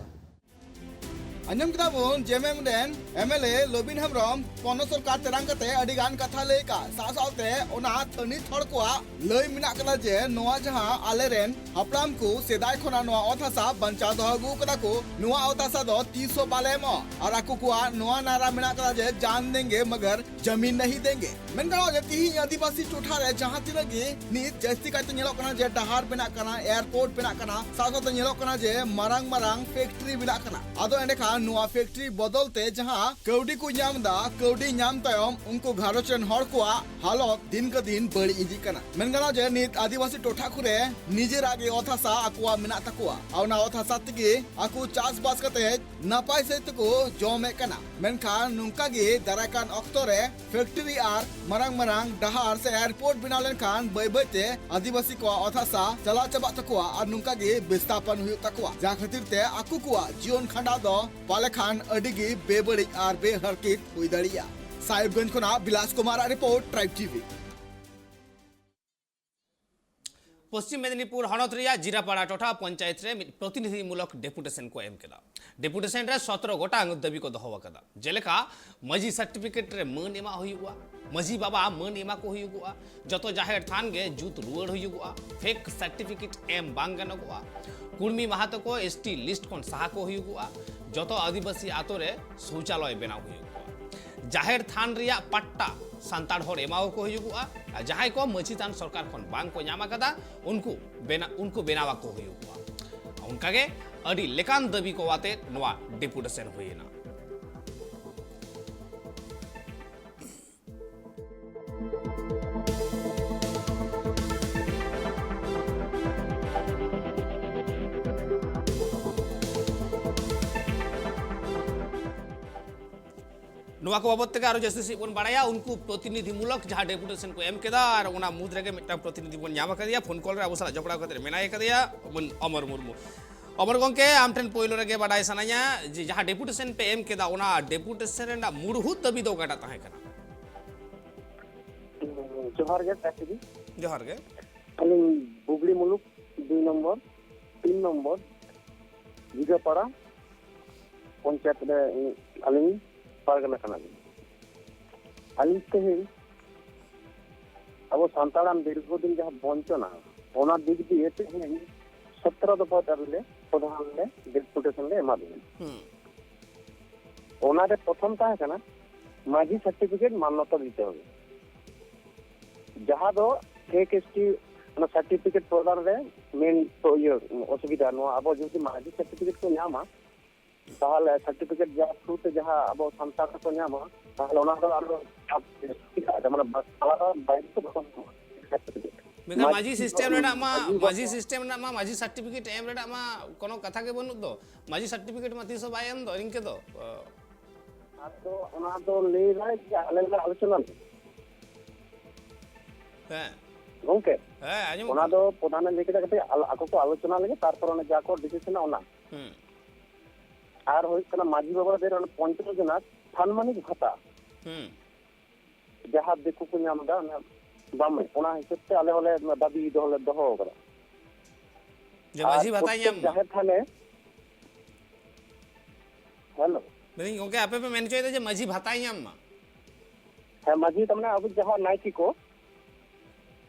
ᱟᱸᱡᱚᱢ ᱠᱮᱫᱟ ᱵᱚᱱ ᱡᱮᱢᱮᱢ ᱨᱮᱱ M L A Lobin Hembrom ᱯᱚᱱᱚᱛ ᱥᱚᱨᱠᱟᱨ ᱛᱮᱨᱟᱝ ᱠᱟᱛᱮ ᱟᱹᱰᱤ ᱜᱟᱱ ᱠᱟᱛᱷᱟ ᱞᱟᱹᱭ ᱠᱟᱜ, ᱥᱟᱶ ᱥᱟᱶᱛᱮ ᱚᱱᱟ ᱛᱷᱟᱹᱱᱤᱛ ᱦᱚᱲ ᱠᱚᱣᱟᱜ ᱞᱟᱹᱭ ᱢᱮᱱᱟᱜ ᱠᱟᱫᱟ ᱡᱮ ᱱᱚᱣᱟ ᱡᱟᱦᱟᱸ ᱟᱞᱮᱨᱮᱱ ᱦᱟᱯᱲᱟᱢ ᱠᱚ ᱥᱮᱫᱟᱭ ᱠᱷᱚᱱᱟᱜ ᱱᱚᱣᱟ ᱚᱛ ᱦᱟᱥᱟ ᱵᱟᱧᱪᱟᱣ ᱫᱚᱦᱚ ᱟᱹᱜᱩ ᱠᱟᱫᱟ ᱠᱚ, ᱱᱚᱣᱟ ᱚᱛ ᱦᱟᱥᱟ ᱫᱚ ᱛᱤᱥ ᱦᱚᱸ ᱵᱟᱞᱮ ᱮᱢᱚᱜᱼᱟ᱾ ᱟᱨ ᱟᱠᱚ ᱠᱚᱣᱟᱜ ᱱᱚᱣᱟ ᱱᱟᱨᱟ ᱢᱮᱱᱟᱜ ᱠᱟᱫᱟ ᱡᱮ ᱡᱟᱱ ᱫᱮᱝᱜᱮ ᱢᱟᱜᱟᱨ ᱡᱟᱢᱤᱱ ᱱᱟᱦᱤ ᱫᱮᱝᱜᱮ᱾ ᱢᱮᱱ ᱜᱟᱱᱚᱜᱼᱟ ᱡᱮ ᱛᱤᱦᱤᱧ ᱟᱹᱫᱤᱵᱟᱹᱥᱤ ᱴᱚᱴᱷᱟ ᱨᱮ ᱡᱟᱦᱟᱸ ᱛᱤᱱᱟᱹᱜ ᱜᱮ ᱱᱤᱛ ᱡᱟᱹᱥᱛᱤ ᱠᱟᱭᱛᱮ ᱧᱮᱞᱚᱜ ᱠᱟᱱᱟ ᱡᱮ ᱰᱟᱦᱟᱨ ᱵᱮᱱᱟᱜ ᱠᱟᱱᱟ, ᱮᱭᱟᱨᱯᱳᱨᱴ ᱵᱮᱱᱟᱜ ᱠᱟᱱᱟ, ᱥᱟᱶ ᱥᱟᱶᱛᱮ ᱧᱮᱞᱚᱜ ᱠᱟᱱᱟ ᱡᱮ ᱢᱟᱨᱟᱝ ᱢᱟᱨᱟᱝ ᱯᱷᱮᱠᱴᱨᱤ ᱵᱮᱱᱟᱜ ᱠᱟᱱᱟ᱾ ᱟᱫᱚ ᱮᱸᱰᱮᱠᱷᱟᱱ ᱱᱚᱣᱟ ᱯᱷᱮᱠᱴᱨᱤ ᱵᱚᱫᱚᱞ ᱛᱮ ᱡᱟᱦᱟᱸ ᱠᱟᱹᱣᱰᱤ ᱠᱚ ᱧᱟᱢ ᱮᱫᱟ, ᱠᱟᱹᱣᱰᱤ ᱧᱟᱢ ᱛᱟᱭᱚᱢ ᱩᱱᱠᱩ ᱜᱷᱟᱨᱚᱸᱡᱽ ᱨᱮᱱ ᱦᱚᱲ ᱠᱚᱣᱟᱜ ᱦᱟᱞᱚᱛ ᱫᱤᱱ ᱠᱮ ᱫᱤᱱ ᱵᱟᱹᱲᱤᱡ ᱤᱫᱤᱜ ᱠᱟᱱᱟ᱾ ᱢᱮᱱ ᱜᱟᱱᱚᱜᱼᱟ ᱡᱮ ᱱᱤᱛ ᱟᱹᱫᱤᱵᱟᱹᱥᱤ ᱴᱚᱴᱷᱟ ᱠᱚᱨᱮ ᱱᱤᱡᱮᱨᱟᱜ ᱜᱮ ᱚᱛ ᱦᱟᱥᱟ ᱟᱠᱚᱣᱟᱜ ᱢᱮᱱᱟᱜ ᱛᱟᱠᱚᱣᱟ᱾ ᱟᱨ ᱚᱱᱟ ᱚᱛ ᱦᱟᱥᱟ ᱛᱮᱜᱮ ᱟᱠᱚ ᱪᱟᱥᱵᱟᱥ ᱠᱟᱛᱮ ᱱᱟᱯᱟᱭ ᱥᱟᱺᱦᱤᱡ ᱛᱮᱠᱚ ᱡᱚᱢᱮᱫ ᱠᱟᱱᱟ᱾ ᱢᱮᱱᱠᱷᱟᱱ ᱱᱚᱝᱠᱟ ᱜᱮ ᱫᱟᱨᱟᱭ ᱠᱟᱱ ᱚᱠᱛᱚ ᱨᱮ ᱯᱷᱮᱠᱴᱨᱤ ᱟᱨ ᱢᱟᱨᱟᱝ ᱢᱟᱨᱟᱝ ᱰᱟᱦᱟᱨ ᱥᱮ ᱮᱭᱟᱨᱯᱳᱨᱴ ᱵᱮᱱᱟᱣ ᱞᱮᱱᱠᱷᱟᱱ ᱵᱟᱹᱭ ᱵᱟᱹᱭ ᱛᱮ ᱟᱹᱫᱤᱵᱟᱹᱥᱤ ᱠᱚᱣᱟᱜ ᱚᱛ ᱦᱟᱥᱟ ᱪᱟᱞᱟᱣ ᱪᱟᱵᱟᱜ ᱛᱟᱠᱚᱣᱟ ᱟᱨ ᱱᱚᱝᱠᱟ ᱜᱮ ᱵᱤᱥᱛᱷᱟᱯᱚᱱ ᱦᱩᱭᱩᱜ ᱛᱟᱠᱚᱣᱟ, ᱡᱟᱦᱟᱸ ᱠᱷᱟᱹᱛᱤᱨ ᱛᱮ ᱟᱠᱚ ᱠᱚᱣᱟᱜ ᱡᱤᱭᱚᱱ ᱠᱷᱟᱸᱰᱟᱣ ᱫᱚ ᱯᱟᱞᱮ ᱠᱷᱟᱱ ᱟᱹᱰᱤ ᱜᱮ ᱵᱮᱵᱟᱹᱲᱤᱡ ᱟᱨ ᱵᱮᱦᱟᱨᱠᱮᱛ ᱦᱩᱭ ᱫᱟᱲᱮᱭᱟᱜᱼᱟ᱾ ᱥᱟᱦᱮᱵᱽᱜᱚᱸᱡᱽ ᱠᱷᱚᱱᱟᱜ ᱵᱤᱞᱟᱥ ᱠᱩᱢᱟᱨ ᱟᱜ report, tribe TV. Paschim Medinipur ᱦᱚᱱᱚᱛ ᱨᱮᱭᱟᱜ ᱡᱤᱨᱟᱯᱟᱲᱟ ᱴᱚᱴᱷᱟ ᱯᱚᱧᱪᱟᱭᱮᱛ ᱨᱮ ᱢᱤᱫ ᱯᱨᱚᱛᱤᱱᱤᱫᱷᱤᱢᱩᱞᱚᱠ ᱰᱮᱯᱩᱴᱮᱥᱚᱱ ᱠᱚ ᱮᱢ ᱠᱮᱫᱟ᱾ ᱰᱮᱯᱩᱴᱮᱥᱚᱱ ᱨᱮ ᱥᱚᱛᱨᱚ ᱜᱚᱴᱟᱝ ᱫᱟᱹᱵᱤ ᱠᱚ ᱫᱚᱦᱚ ᱟᱠᱟᱫᱟ, ᱡᱮᱞᱮᱠᱟ ᱢᱟᱹᱡᱷᱤ ᱥᱟᱨᱴᱤᱯᱷᱤᱠᱮᱴ ᱨᱮ ᱢᱟᱹᱱ ᱮᱢᱟᱜ ᱦᱩᱭᱩᱜᱼᱟ, ᱢᱟᱹᱡᱷᱤ ᱵᱟᱵᱟ ᱢᱟᱹᱱ ᱮᱢᱟ ᱠᱚ ᱦᱩᱭᱩᱜᱼᱟ, ᱡᱚᱛᱚ ᱡᱟᱦᱮᱨ ᱛᱷᱟᱱ ᱜᱮ ᱡᱩᱛ ᱨᱩᱣᱟᱹᱲ ᱦᱩᱭᱩᱜᱼᱟ, ᱯᱷᱮᱠ ᱥᱟᱨᱴᱤᱯᱷᱤᱠᱮᱴ ᱮᱢ ᱵᱟᱝ ᱜᱟᱱᱚᱜᱚᱜᱼᱟ, ᱠᱩᱲᱢᱤ ᱢᱟᱦᱟᱛᱚ ᱠᱚ ᱮᱥ ᱴᱤ ᱞᱤᱥᱴ ᱠᱷᱚᱱ ᱥᱟᱦᱟ ᱠᱚ ᱦᱩᱭᱩᱜᱼᱟ, ᱡᱚᱛᱚ ᱟᱹᱫᱤᱵᱟᱹᱥᱤ ᱟᱛᱳ ᱨᱮ ᱥᱳᱣᱪᱟᱞᱚᱭ ᱵᱮᱱᱟᱣ ᱦᱩᱭᱩᱜᱼᱟ, ᱡᱟᱦᱮᱨ ᱛᱷᱟᱱ ᱨᱮᱭᱟᱜ ᱯᱟᱴᱴᱟ ᱥᱟᱱᱛᱟᱲ ᱦᱚᱲ ᱮᱢᱟᱣᱟᱠᱚ ᱦᱩᱭᱩᱜᱚᱜᱼᱟ, ᱟᱨ ᱡᱟᱦᱟᱸᱭ ᱠᱚ ᱢᱟᱹᱡᱷᱤ ᱛᱷᱟᱱ ᱥᱚᱨᱠᱟᱨ ᱠᱷᱚᱱ ᱵᱟᱝ ᱠᱚ ᱧᱟᱢ ᱟᱠᱟᱫᱟ, ᱩᱱᱠᱩ ᱵᱮᱱᱟ-, ᱩᱱᱠᱩ ᱵᱮᱱᱟᱣ ᱟᱠᱚ ᱦᱩᱭᱩᱜᱚᱜᱼᱟ᱾ ᱚᱱᱠᱟᱜᱮ ᱟᱹᱰᱤ ᱞᱮᱠᱟᱱ ᱫᱟᱹᱵᱤ ᱠᱚ ᱟᱛᱮ ᱱᱚᱣᱟ ᱰᱮᱯᱩᱴᱮᱥᱚᱱ ᱦᱩᱭᱮᱱᱟ᱾ ᱱᱚᱣᱟ ᱠᱚ ᱵᱟᱵᱚᱫ ᱛᱮᱜᱮ ᱟᱨᱚ ᱡᱟᱹᱥᱛᱤ ᱥᱮᱫ ᱵᱚᱱ ᱵᱟᱲᱟᱭᱟ᱾ ᱩᱱᱠᱩ ᱯᱨᱚᱛᱤᱱᱤᱫᱷᱤ ᱢᱩᱞᱚᱠ ᱡᱟᱦᱟᱸ ᱰᱮᱯᱩᱴᱮᱥᱚᱱ ᱠᱚ ᱮᱢ ᱠᱮᱫᱟ, ᱟᱨ ᱚᱱᱟ ᱢᱩᱫᱽ ᱨᱮᱜᱮ ᱢᱤᱫᱴᱟᱝ ᱯᱨᱚᱛᱤᱱᱤᱫᱷᱤ ᱵᱚᱱ ᱧᱟᱢ ᱟᱠᱟᱫᱮᱭᱟ, ᱯᱷᱳᱱ ᱠᱚᱞ ᱨᱮ ᱟᱵᱚ ᱥᱟᱞᱟᱜ ᱡᱚᱯᱲᱟᱣ ᱠᱟᱛᱮ ᱢᱮᱱᱟᱭ ᱟᱠᱟᱫᱮᱭᱟ, ᱢᱟᱹᱱ ᱚᱢᱚᱨ ᱢᱩᱨᱢᱩ᱾ ᱚᱢᱚᱨ ᱜᱚᱝᱠᱮ, ᱟᱢ ᱴᱷᱮᱱ ᱯᱳᱭᱞᱳ ᱨᱮᱜᱮ ᱵᱟᱰᱟᱭ ᱥᱟᱱᱟᱧᱟ ᱡᱮ ᱡᱟᱦᱟᱸ ᱰᱮᱯᱩᱴᱮᱥᱚᱱ ᱯᱮ ᱮᱢ ᱠᱮᱫᱟ, ᱚᱱᱟ ᱰᱮᱯᱩᱴᱮᱥᱚᱱ ᱨᱮᱱᱟᱜ ᱢᱩᱲᱦᱩᱫ ᱫᱟᱹᱵᱤ ᱫᱚ ᱚᱠᱟᱴᱟᱜ ᱛᱟᱦᱮᱸ ᱠᱟᱱᱟ? ᱡᱚᱦᱟᱨ ᱜᱮ, ᱥᱟᱹᱠᱨᱤ᱾ ᱡᱚᱦᱟᱨ ᱜᱮ᱾ ᱟᱹᱞᱤᱧ ᱵᱩᱜᱽᱲᱤ ᱢᱩᱞᱩᱠ ᱫᱩᱭ ᱱᱚᱢᱵᱚᱨ, ᱛᱤᱱ ᱱᱚᱢᱵᱚᱨ, ᱡᱤᱜᱟᱯᱟᱲᱟ ᱯᱚᱧᱪᱟᱭᱮᱛ ᱨᱮ ᱟᱹᱞᱤᱧ ᱯᱟᱨᱜᱟᱱᱟ ᱠᱟᱱᱟᱞᱤᱧ᱾ ᱟᱹᱞᱤᱧ ᱛᱮᱦᱮᱧ ᱟᱵᱚ ᱥᱟᱱᱛᱟᱲᱟᱜ ᱫᱤᱨᱜᱷᱚ ᱫᱤᱱ ᱡᱟᱦᱟᱸ ᱵᱚᱧᱪᱚᱱᱟ, ᱚᱱᱟ ᱫᱤᱠ ᱫᱤᱭᱮ ᱛᱮᱦᱮᱧ ᱥᱚᱛᱨᱚ ᱫᱚᱯᱷᱟ ᱫᱟᱹᱵᱤ ᱞᱮ ᱯᱨᱚᱫᱷᱟᱱ ᱞᱮ ᱰᱮᱯᱩᱴᱮᱥᱚᱱ ᱞᱮ ᱮᱢᱟ ᱵᱤᱱᱟ᱾ ᱦᱩᱸ᱾ ᱚᱱᱟᱨᱮ ᱯᱨᱚᱛᱷᱚᱢ ᱛᱟᱦᱮᱸ ᱠᱟᱱᱟ ᱢᱟᱹᱡᱷᱤ ᱥᱟᱨᱴᱤᱯᱷᱤᱠᱮᱴ ᱢᱟᱱᱱᱚᱛᱟ ᱫᱤᱛᱮ ᱦᱚᱵᱮ, ᱡᱟᱦᱟᱸ ᱫᱚ ᱯᱷᱮᱠ ᱮᱥ ᱴᱤ ᱚᱱᱟ ᱥᱟᱨᱴᱤᱯᱷᱤᱠᱮᱴ ᱯᱨᱚᱫᱟᱱ ᱨᱮ ᱢᱮᱱ ᱛᱚ ᱤᱭᱟᱹ ᱚᱥᱩᱵᱤᱫᱷᱟ᱾ ᱱᱚᱣᱟ ᱟᱵᱚ ᱡᱩᱫᱤ ᱢᱟᱹᱡᱷᱤ ᱥᱟᱨᱴᱤᱯᱷᱤᱠᱮᱴ ᱠᱚ ᱧᱟᱢᱟ, ᱛᱟᱦᱚᱞᱮ ᱥᱟᱨᱴᱤᱯᱷᱤᱠᱮᱴ ᱡᱟᱦᱟᱸ ᱛᱷᱨᱩ ᱛᱮ ᱡᱟᱦᱟᱸ ᱟᱵᱚ ᱥᱟᱱᱛᱟᱲ ᱠᱚ ᱧᱟᱢᱟ, ᱛᱟᱦᱚᱞᱮ ᱚᱱᱟ ᱫᱚ ᱟᱨᱚ ᱥᱩᱵᱤᱫᱷᱟ, ᱡᱮᱢᱚᱱ ᱟᱞᱟᱫᱟ ᱵᱟᱭᱨᱮ ᱫᱚ ᱵᱟᱠᱚ ᱧᱟᱢᱟ᱾ ᱢᱮᱱᱠᱷᱟᱱ ᱢᱟᱹᱡᱷᱤ ᱥᱤᱥᱴᱮᱢ ᱨᱮᱱᱟᱜ ᱢᱟ, ᱢᱟᱹᱡᱷᱤ ᱢᱟᱹᱡᱷᱤ ᱵᱟᱵᱟ ᱥᱤᱥᱴᱮᱢ ᱨᱮᱱᱟᱜ ᱢᱟ ᱢᱟᱹᱡᱷᱤ ᱥᱟᱨᱴᱤᱯᱷᱤᱠᱮᱴ ᱮᱢ ᱨᱮᱱᱟᱜ ᱢᱟ ᱠᱳᱱᱳ ᱠᱟᱛᱷᱟ ᱜᱮ ᱵᱟᱹᱱᱩᱜ ᱫᱚ᱾ ᱢᱟᱹᱡᱷᱤ ᱥᱟᱨᱴᱤᱯᱷᱤᱠᱮᱴ ᱢᱟ ᱛᱤᱥ ᱦᱚᱸ ᱵᱟᱭ ᱮᱢ ᱫᱚ, ᱤᱱᱠᱟᱹ ᱫᱚ᱾ ᱟᱫᱚ ᱚᱱᱟ ᱫᱚ ᱞᱟᱹᱭ ᱫᱟᱭ ᱡᱮ ᱟᱞᱮ ᱞᱮ ᱟᱞᱳᱪᱚᱱᱟ ᱞᱮᱫᱟ᱾ ᱦᱮᱸ᱾ ᱜᱚᱝᱠᱮ, ᱦᱮᱸ, ᱟᱸᱡᱚᱢᱚᱜ ᱚᱱᱟ ᱠᱟᱱᱟ᱾ ᱫᱚ ᱯᱨᱚᱫᱷᱟᱱᱮ ᱞᱟᱹᱭ ᱠᱮᱫᱟ, ᱠᱟᱹᱴᱤᱡ ᱟᱞ-, ᱟᱠᱚ ᱠᱚ ᱟᱞᱳᱪᱚᱱᱟ ᱞᱮᱜᱮ, ᱛᱟᱨᱯᱚᱨ ᱚᱱᱟ ᱡᱟ ᱠᱚ ᱰᱤᱥᱤᱥᱚᱱᱟ ᱚᱱᱟ᱾ ᱦᱩᱸ᱾ ᱟᱨ ᱦᱩᱭᱩᱜ ᱠᱟᱱᱟ ᱢᱟᱹᱡᱷᱤ ᱵᱟᱵᱟদের ᱚᱱᱟ ᱯᱚᱧᱪᱚ ᱡᱚᱱᱟ ᱥᱟᱱᱢᱟᱱᱤᱠ ᱵᱷᱟᱛᱟ, ᱦᱩᱸ᱾ ᱡᱟᱦᱟᱸ ᱫᱤᱠᱩ ᱠᱚ ᱧᱟᱢ ᱮᱫᱟ, ᱚᱱᱟ ᱵᱟᱢ, ᱚᱱᱟ ᱦᱤᱥᱟᱹᱵ ᱛᱮ ᱟᱞᱮ ᱦᱚᱸᱞᱮ ᱫᱟᱹᱵᱤ ᱫᱚᱦᱚ ᱞᱮ ᱫᱚᱦᱚ ᱟᱠᱟᱫᱟ᱾ ᱡᱮ ᱢᱟᱹᱡᱷᱤ ᱟᱨ ᱵᱷᱟᱛᱟᱭ ᱯᱨᱚᱛᱛᱮᱠ ᱧᱟᱢ ᱢᱟ᱾ ᱡᱟᱦᱮᱨ ᱛᱷᱟᱱᱮ, ᱦᱮᱞᱳ᱾ ᱢᱮᱱᱫᱟᱹᱧ ᱜᱚᱝᱠᱮ, ᱟᱯᱮ ᱯᱮ ᱢᱮᱱ ᱦᱚᱪᱚᱭᱮᱫᱟ ᱡᱮ ᱢᱟᱹᱡᱷᱤ ᱵᱷᱟᱛᱟᱭ ᱧᱟᱢ ᱢᱟ? ᱦᱮᱸ, ᱢᱟᱹᱡᱷᱤ ᱛᱟᱨ ᱢᱟᱱᱮ ᱟᱵᱚ ᱡᱟᱦᱟᱸ ᱱᱟᱭᱠᱮ ᱠᱚ,